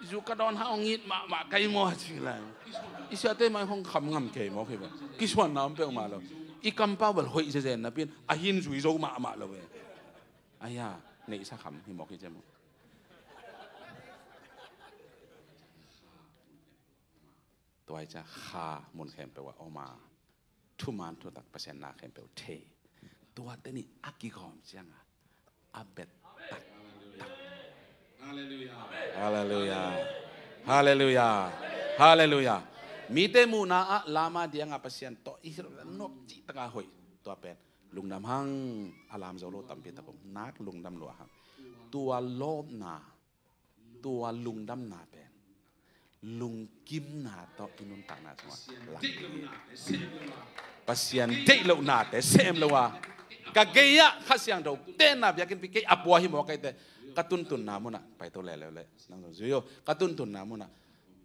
zu ka dawn hang it mahmah kei maw ci lai. I siate mai hong kham ngam kei maw kei ve. Kisuanna om peuhmah lo. I kampau bel hoih zezen napi in a hin zui zo mahmah lo ve. Aya, neihsa kham hi mawk hi ciah maw. Tua hi ciah Kha mun khempeuh ah om a, thuman thutak Pasian na khempeuh thei. Tuate nih a kigawm ciangah a bet taktak. Halleluiah. Halleluiah. Halleluiah. Mite muhna ah lama diangah Pasian tawh i hilh nop cih takah hoih. Tua pen lungdam hang, a lam zo lo tampi tak om. Nak lungdam lua hang. Tua lawpna, tua lungdamna pen lungkimna tawh i nuntakna sungah lang ding hi. Pasian deih lohnate sem lo a, ka gei-ah Kha Siangtho tenna biakinnpi kei a pua hi mawk kei teh, ka tuntunna munah paito leuleu leh nang zong zui o, ka tuntunna munah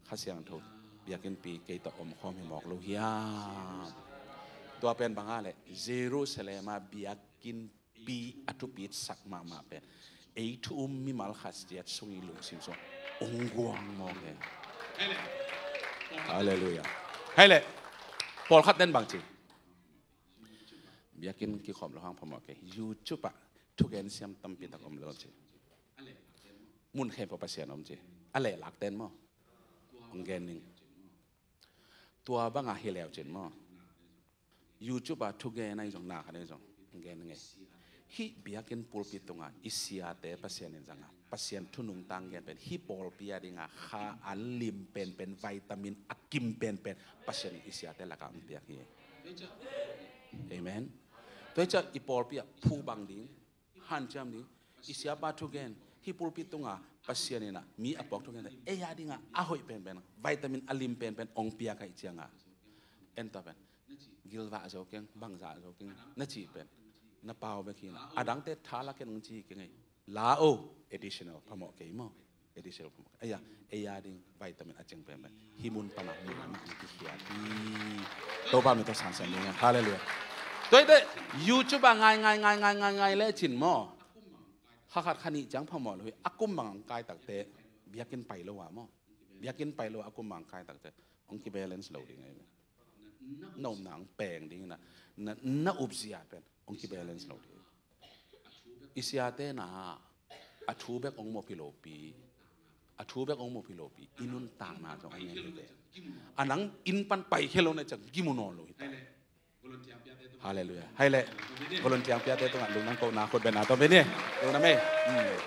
Kha Siangtho biakinnpi kei tawh omkhawm hi mawk lo hiam? Tua pen bang a leh Jerusalem a biakinn pi a thupitsak mahmah pen ei thu um mimal khat ciat sung i lungsim sung ong guang mawk e. Halleluiah. Hei leh, pawlkhat ten bang ci, biakinn kikhop lo hang phamawh kei, YouTube ah thugen siam tampi tak om lo ci. Mun khempeuh Pasian om ci. A lehlak ten maw, ong gen ning. Tua bangah hi leu cin maw, YouTube ah thugen ahi zong, na khat ahi zong gen ngei. Hih biakinn pulpit tungah i siate Pasian in zangah Pasian thu nungta gen pen hih pawlpi a dingah kha a lim penpen, vitamin a kim penpen Pasian in i siate lakah hong piak hi. Amen. Tua hi ciah i pawlpi ah phu bang ding, hanciam ding, i siapa thugen, hih pulpit tungah Pasian in ah mi a puak thugen, ei a dingah a hoih penpen, vitamin a lim penpen hong piak ahih ciangah, en ta pen gilvah zo keng, bangzah zo keng na cih pen na pau bek hi na. A dangte tha la keng hong ci keng ei. La o, additional phamawh kei maw. Additional phamawh kei. Aya, ei a ding vitamin a cing penpen hih mun pana mun ana hong kikhiat hi. Topa min tawh sansan ding. Halleluiah. Tua hi teh YouTube ah ngai ngai ngai ngai ngai ngai lecin maw, kha khat kha nih ciang phamawh lo hi. A kum bang hong kai tak teh biakinn pai lo a maw. Biakinn pai lo a kum bang hong kai tak teh hong kibalance lo ding ahi ve. Na upna hong peng ding hi na, na, na upzia pen hong kibalance lo ding. I siate na a thu bek hong mawh phi lopi, a thu bek hong mawh phi lopi, i nuntakna zong a ngen hi ve. A nang inn pan pai khia lo na ciang kimu nawn lo hi ta. Halleluiah. Hei leh, volunteer piate tungah lungdam kohna khut beng na tawh beng ni. Lungdam ei. Hmm.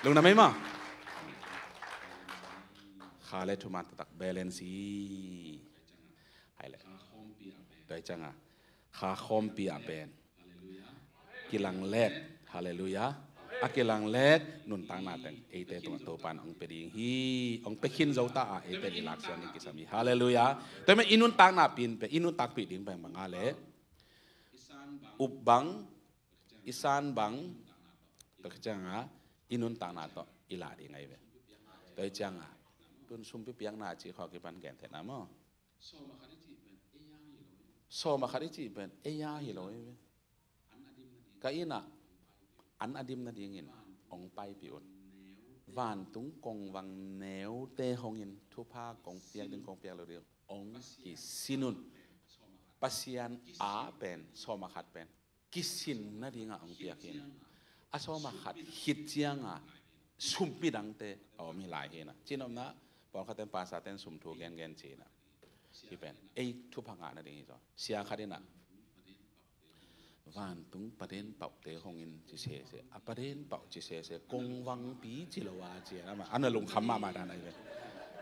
Lungdam ei maw. Kha le thuman taktak balance hi. Hei leh. Tua hi ciangah kha khawmpi ah pen kilang lek. Halleluiah. A kilang lek nuntakna teng eite tungah Topa in hong pia ding hi. Hong pia khin zo ta a eite i lak siang ding kisam hi. Halleluiah. Tua hi mah i nuntakna pin pen, i nuntakpih ding pen bang a leh up bang, i san bang, tua khit ciangah i nuntakna tawh i lah ding ahi ve. Tua hi ciangah tun sumpi piakna cih khawng kipan gen theihna maw. Sawm a khat i cih pen ei a hi lo hi ve. Ka inn ah an a dim nadingin hong paipih un. Vantung kongvang neute hongin thupha kong piak ding kong piak lo ding hong kisin un. Pasian a pen sawm a khat pen kisin nadingah hong piak hi na. A sawm a khat khit ciangah sumpi dangte a om hi lai hi na. Cinopna, pawlkhatte in pastor te in sum thu gengen ci na. Hih pen ei thupha ngah nading hi zaw. Sia khat in ah, vantung paden pauhte hong in ci sese, a paden pauh ci sese, kongvangpi ci lo a ci a, amah a na lungkham mahmah dan ahi ve.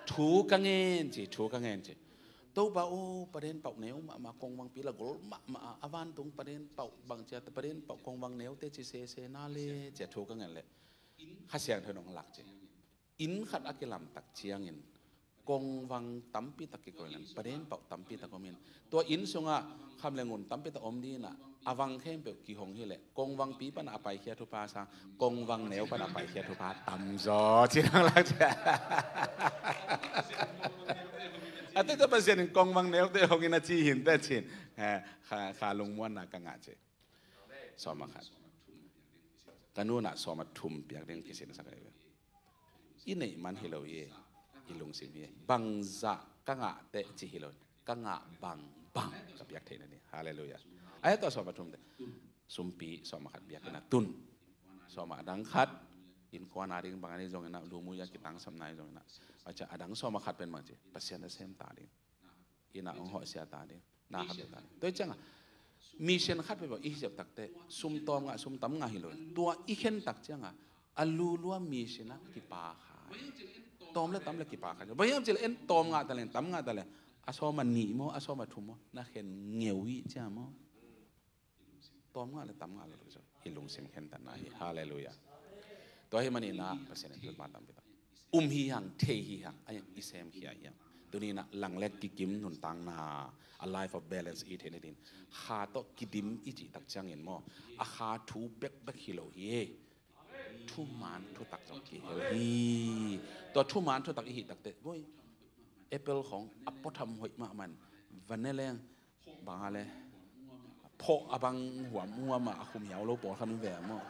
Thu ka ngen ci, thu ka ngen ci. Topa aw, paden pauh neu mahmah, kongvangpi la gol mahmah a, a vantung paden pauh bang ci a, paden pauh kongvang neute ci sese na le ci a, thu ka ngen leh Kha Siangtho in hong lak ci. Inn khat a kilamtak ciangin kongvang tampi tak kikoih leng paden pauh tampi tak om in, tua inn sungah kham le ngun tampi tak om ding in ah, a vang khempeuh kihong hileh kongvangpi pan a paikhia thupha sang kongvang neu pan a paikhia thupha tamzaw ci nang lak ci. A tete Pasian in kongvang neute hong in a ci hi inteh ci-in, eh, kha, kha lungmuanna ka ngah ci. Sawm a khat. Ka nu in ah sawm a thum piak ding kisinsak ahi ve. I neih man hi lo hi, i lungsim hi. Bangzah ka ngah teh ci hi lo, ka ngah bangbang ka piak theih nading. Halleluiah. Ahi tua sawm a thum teh, sumpi sawm a khat piak in ah tun. Sawm a dang khat, innkuan a ding bang a ding zongin ah, lumui a kitangsapna hi zongin ah, a dang sawm a khat pen bang ci, Pasian nasem ta ding. Inn ah hong hawhsia ta ding, na khat ta ding. Tua hi ciangah mission khat peuhpeuh i hiap takteh sum tawm ngah, sum tam ngah hi lo. Tua i khen tak ciangah a lulua mission ah kipa kha. Tawm le tam le kipa kha. Bang hiam cih leh en tawm ngah ta leng, tam ngah ta leng, a sawm a nih maw, a sawm a thum maw, na khen ngeu hi cia maw? Tawm ngah le tam ngah lo, i lungsim khentatna hi. Halleluiah. Tua hi manin ah Pasian in thupha tampi tak um hi hang, thei hi hang, a i sem khia hi hang. Tuni in ah langlek kikim nuntakna, a life of balance i theih nading, kha tawh kidim i cih tak ciangin maw, a kha thu bekbek hi lo hi. Thuman thutak zong kihel hi. Tua thuman thutak i hih takteh, voi, apple khawng a puatham hoih mahmah in va ne leng, bang a le, phawh a bang huam huam a, a khum hiau lo pawlkhat in ve maw.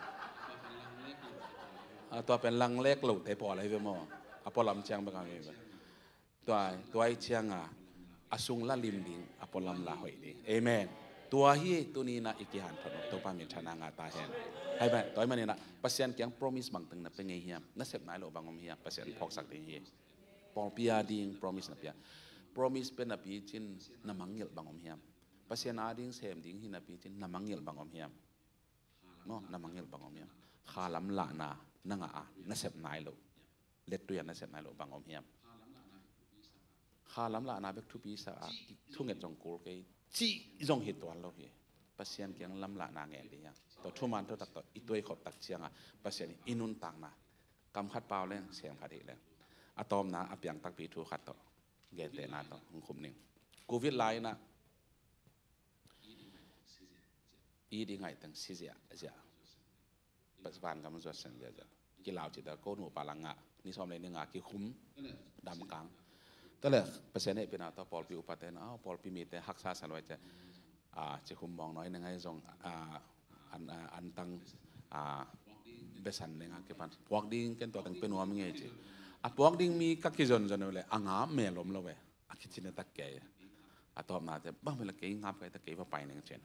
A, tua pen langlek lote pawl ahi ve maw. A pualam ciang bek a ve ve. Tua, tua hi ciangah a sung la lim ding, a pualam la hoih ding. Amen. Tua hi tuni in ah i kihanthawn uh Topa minthanna ngah ta hen. Hai bai, tua hi manin ah Pasian kiang promise bangteng na pia ngei hiam? Na sep nai loh bang om hiam? Pasian phawksak ding hi. Pawlpi a ding promise na pia. Promise pia napi cin na mangngilh bang om hiam? Pasian a ding sem ding hi napi cin na mangngilh bang om hiam? Maw, na mangngilh bang om hiam? Kha lamlahna na ngah a, na sep nai loh, lettui a na sep nai loh bang om hiam? Kha lamlahna bek thupi sa a, thunget zong kul kei cih zong hi tuan lo hi. Pasian kiang lamlahna ngen ding hiam? Tua thuman thutak tawh i tuaikhop tak ciangah Pasian in i nuntakna kam khat pau leng, sem khat hih leng, a tawpna a piang takpi thu khat tawh, gentehna tawh hong khum ning. Covid lai in ah, i di ngaih teng si ziahziah. Pas van gam zuat sen ziahziah. Kilau cih ta ko nupa la ngah, ni sawm le ni nga kikhum damkang. Tua leh Pasian hehpihna tawh pawlpi upate in ah, pawlpi mite haksa sa luai ciah, a, cikhum mawng nawi ne ngai zong, a, an, a, antang, a, besan ne nga kipan puak ding ken tua teng pe nuam ngei ci. A puak ding mi ka kizonzon uh leh a nga mel om lo ve. A kicine tak kei. A tawpna te bang mel kei ngap kai ta kei va pai neng cin.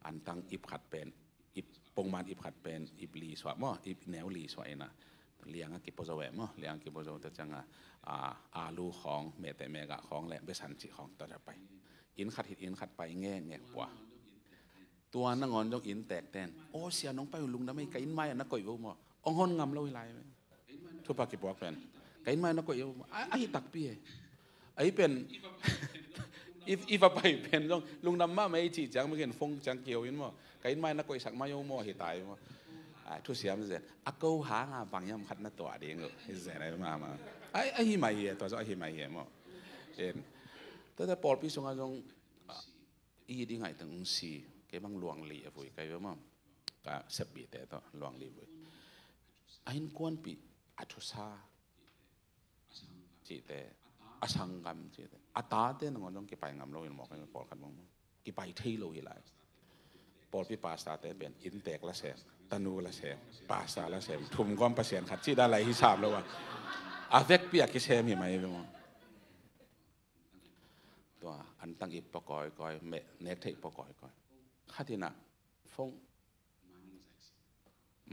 Antang ip khat pen, ip, pongman ip khat pen ip li suah maw, ip neu li suah in ah, liang a kipozo eh maw, liang a kipozo ta ciangah, a, alu khawng, mete mega khawng le besan cih khawng tawh pai. Inn khat hit inn khat pai ngekngek pua. Tua nangawn zong innteekte in, aw sia, nong pai uh lungdam ei, ka inn mai ah na koih uh maw? Hong hon ngam lo hi lai. Thupha kipuak pen, ka inn mai na koih uh, a, ahi takpi e. Ahi pen, i, i va pai pen zong lungdam mahmah ei cih ciang, makin phone ciang kihou in maw, ka inn mai na koihsak mai uh maw, ahi tai maw. A, thusiam zen. A ko hanga bang hiam khat na tuah ding uh hi zen ahi mahmah. Ahi, ahi mai hi e, tua zong ahi mai hi e maw. Tuate pawlpi sungah zong, a, i di ngaih teng ung si, kei bang luang li a vui kai ve maw. Ka sepbihte tawh luang li vui. A innkuanpih, a thusa cihte, a sanggam cihte, a tate nangawn zong kipai ngam lo in mawk a, pawlkhat bang maw. Kipai thei lo hi lai. Pawlpi pastorte pen innteek la sem, tanu la sem, pastor la sem, thum gawm Pasian khat cih dan lai hi sam lo a. A vekpi a kisem hi mai ve maw. Tua antang ip pua kawikawi, meh nek theih pua kawikawi. Khat in ah phone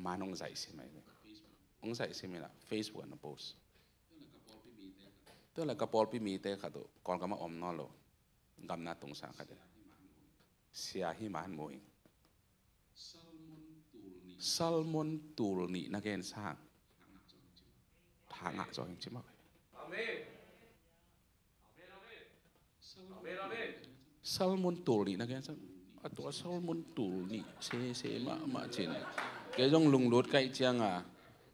man hong zaihsim ahi ve. Hong zaihsim in ah Facebook ah na post. Tua le ka pawlpi mite khat uh Kawlgam ah om nawn lo, gamna tungsa khat in, sia hi man mu ing. Salmon tul nih na gen sang, tha ngah zaw ing ci mah. Salmon tul nih na gen sang, a tua salmon tul nih sese mahmah cin. Kei zong lunglut kaih cianga,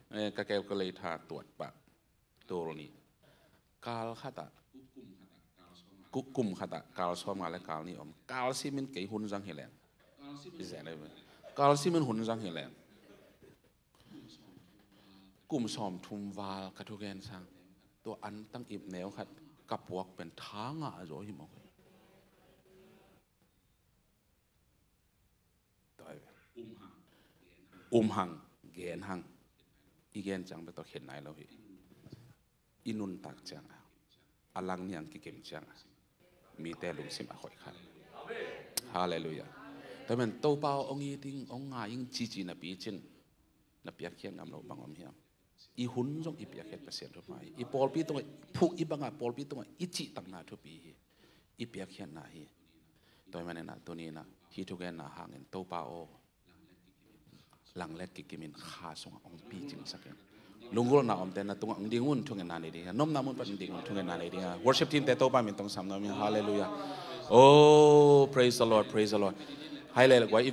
eh, ka calculator tuat pah, tul nih. Kal khatah, ku-, kum khatah kal sawm nga le kal nih om. Kal simin kei hun zang hi leng, kal simin hun zang hi leng, kum sawm thum val ka thugen sang, tua antang ip neu khat ka puak pen tha ngah zaw hi mawk hi. Tua hi ve. Um hang, gen hang, i gen ciang bek tawh khen nai lo hi. I nuntak ciangah, a lang niang kikim ciangah mite lungsim a hoih kha. Halleluiah. Tua man Topa aw, ong it ing, ong ngai ing cici napi cin, na piakkhiat ngam lo bang om hiam? I hun zong i piakkhiat Pasian thupha hi. I pawlpi tungah, phuk i bangah pawlpi tungah i cihtakna thupi hi. I piakkhiatna hi. Tua man inah tuninah hih thugenna hangin Topa aw, langlet kikimin kha sungah ong picingsak in. Lunggulhna omte na tungah ong ding un, thungetna nei ding hi. Nomna mun pan ong ding un, thungetna nei ding hi. Worship team te Topa min tong sam nuam ing. Halleluiah. Oh, praise the Lord, praise the Lord. Hai le guai,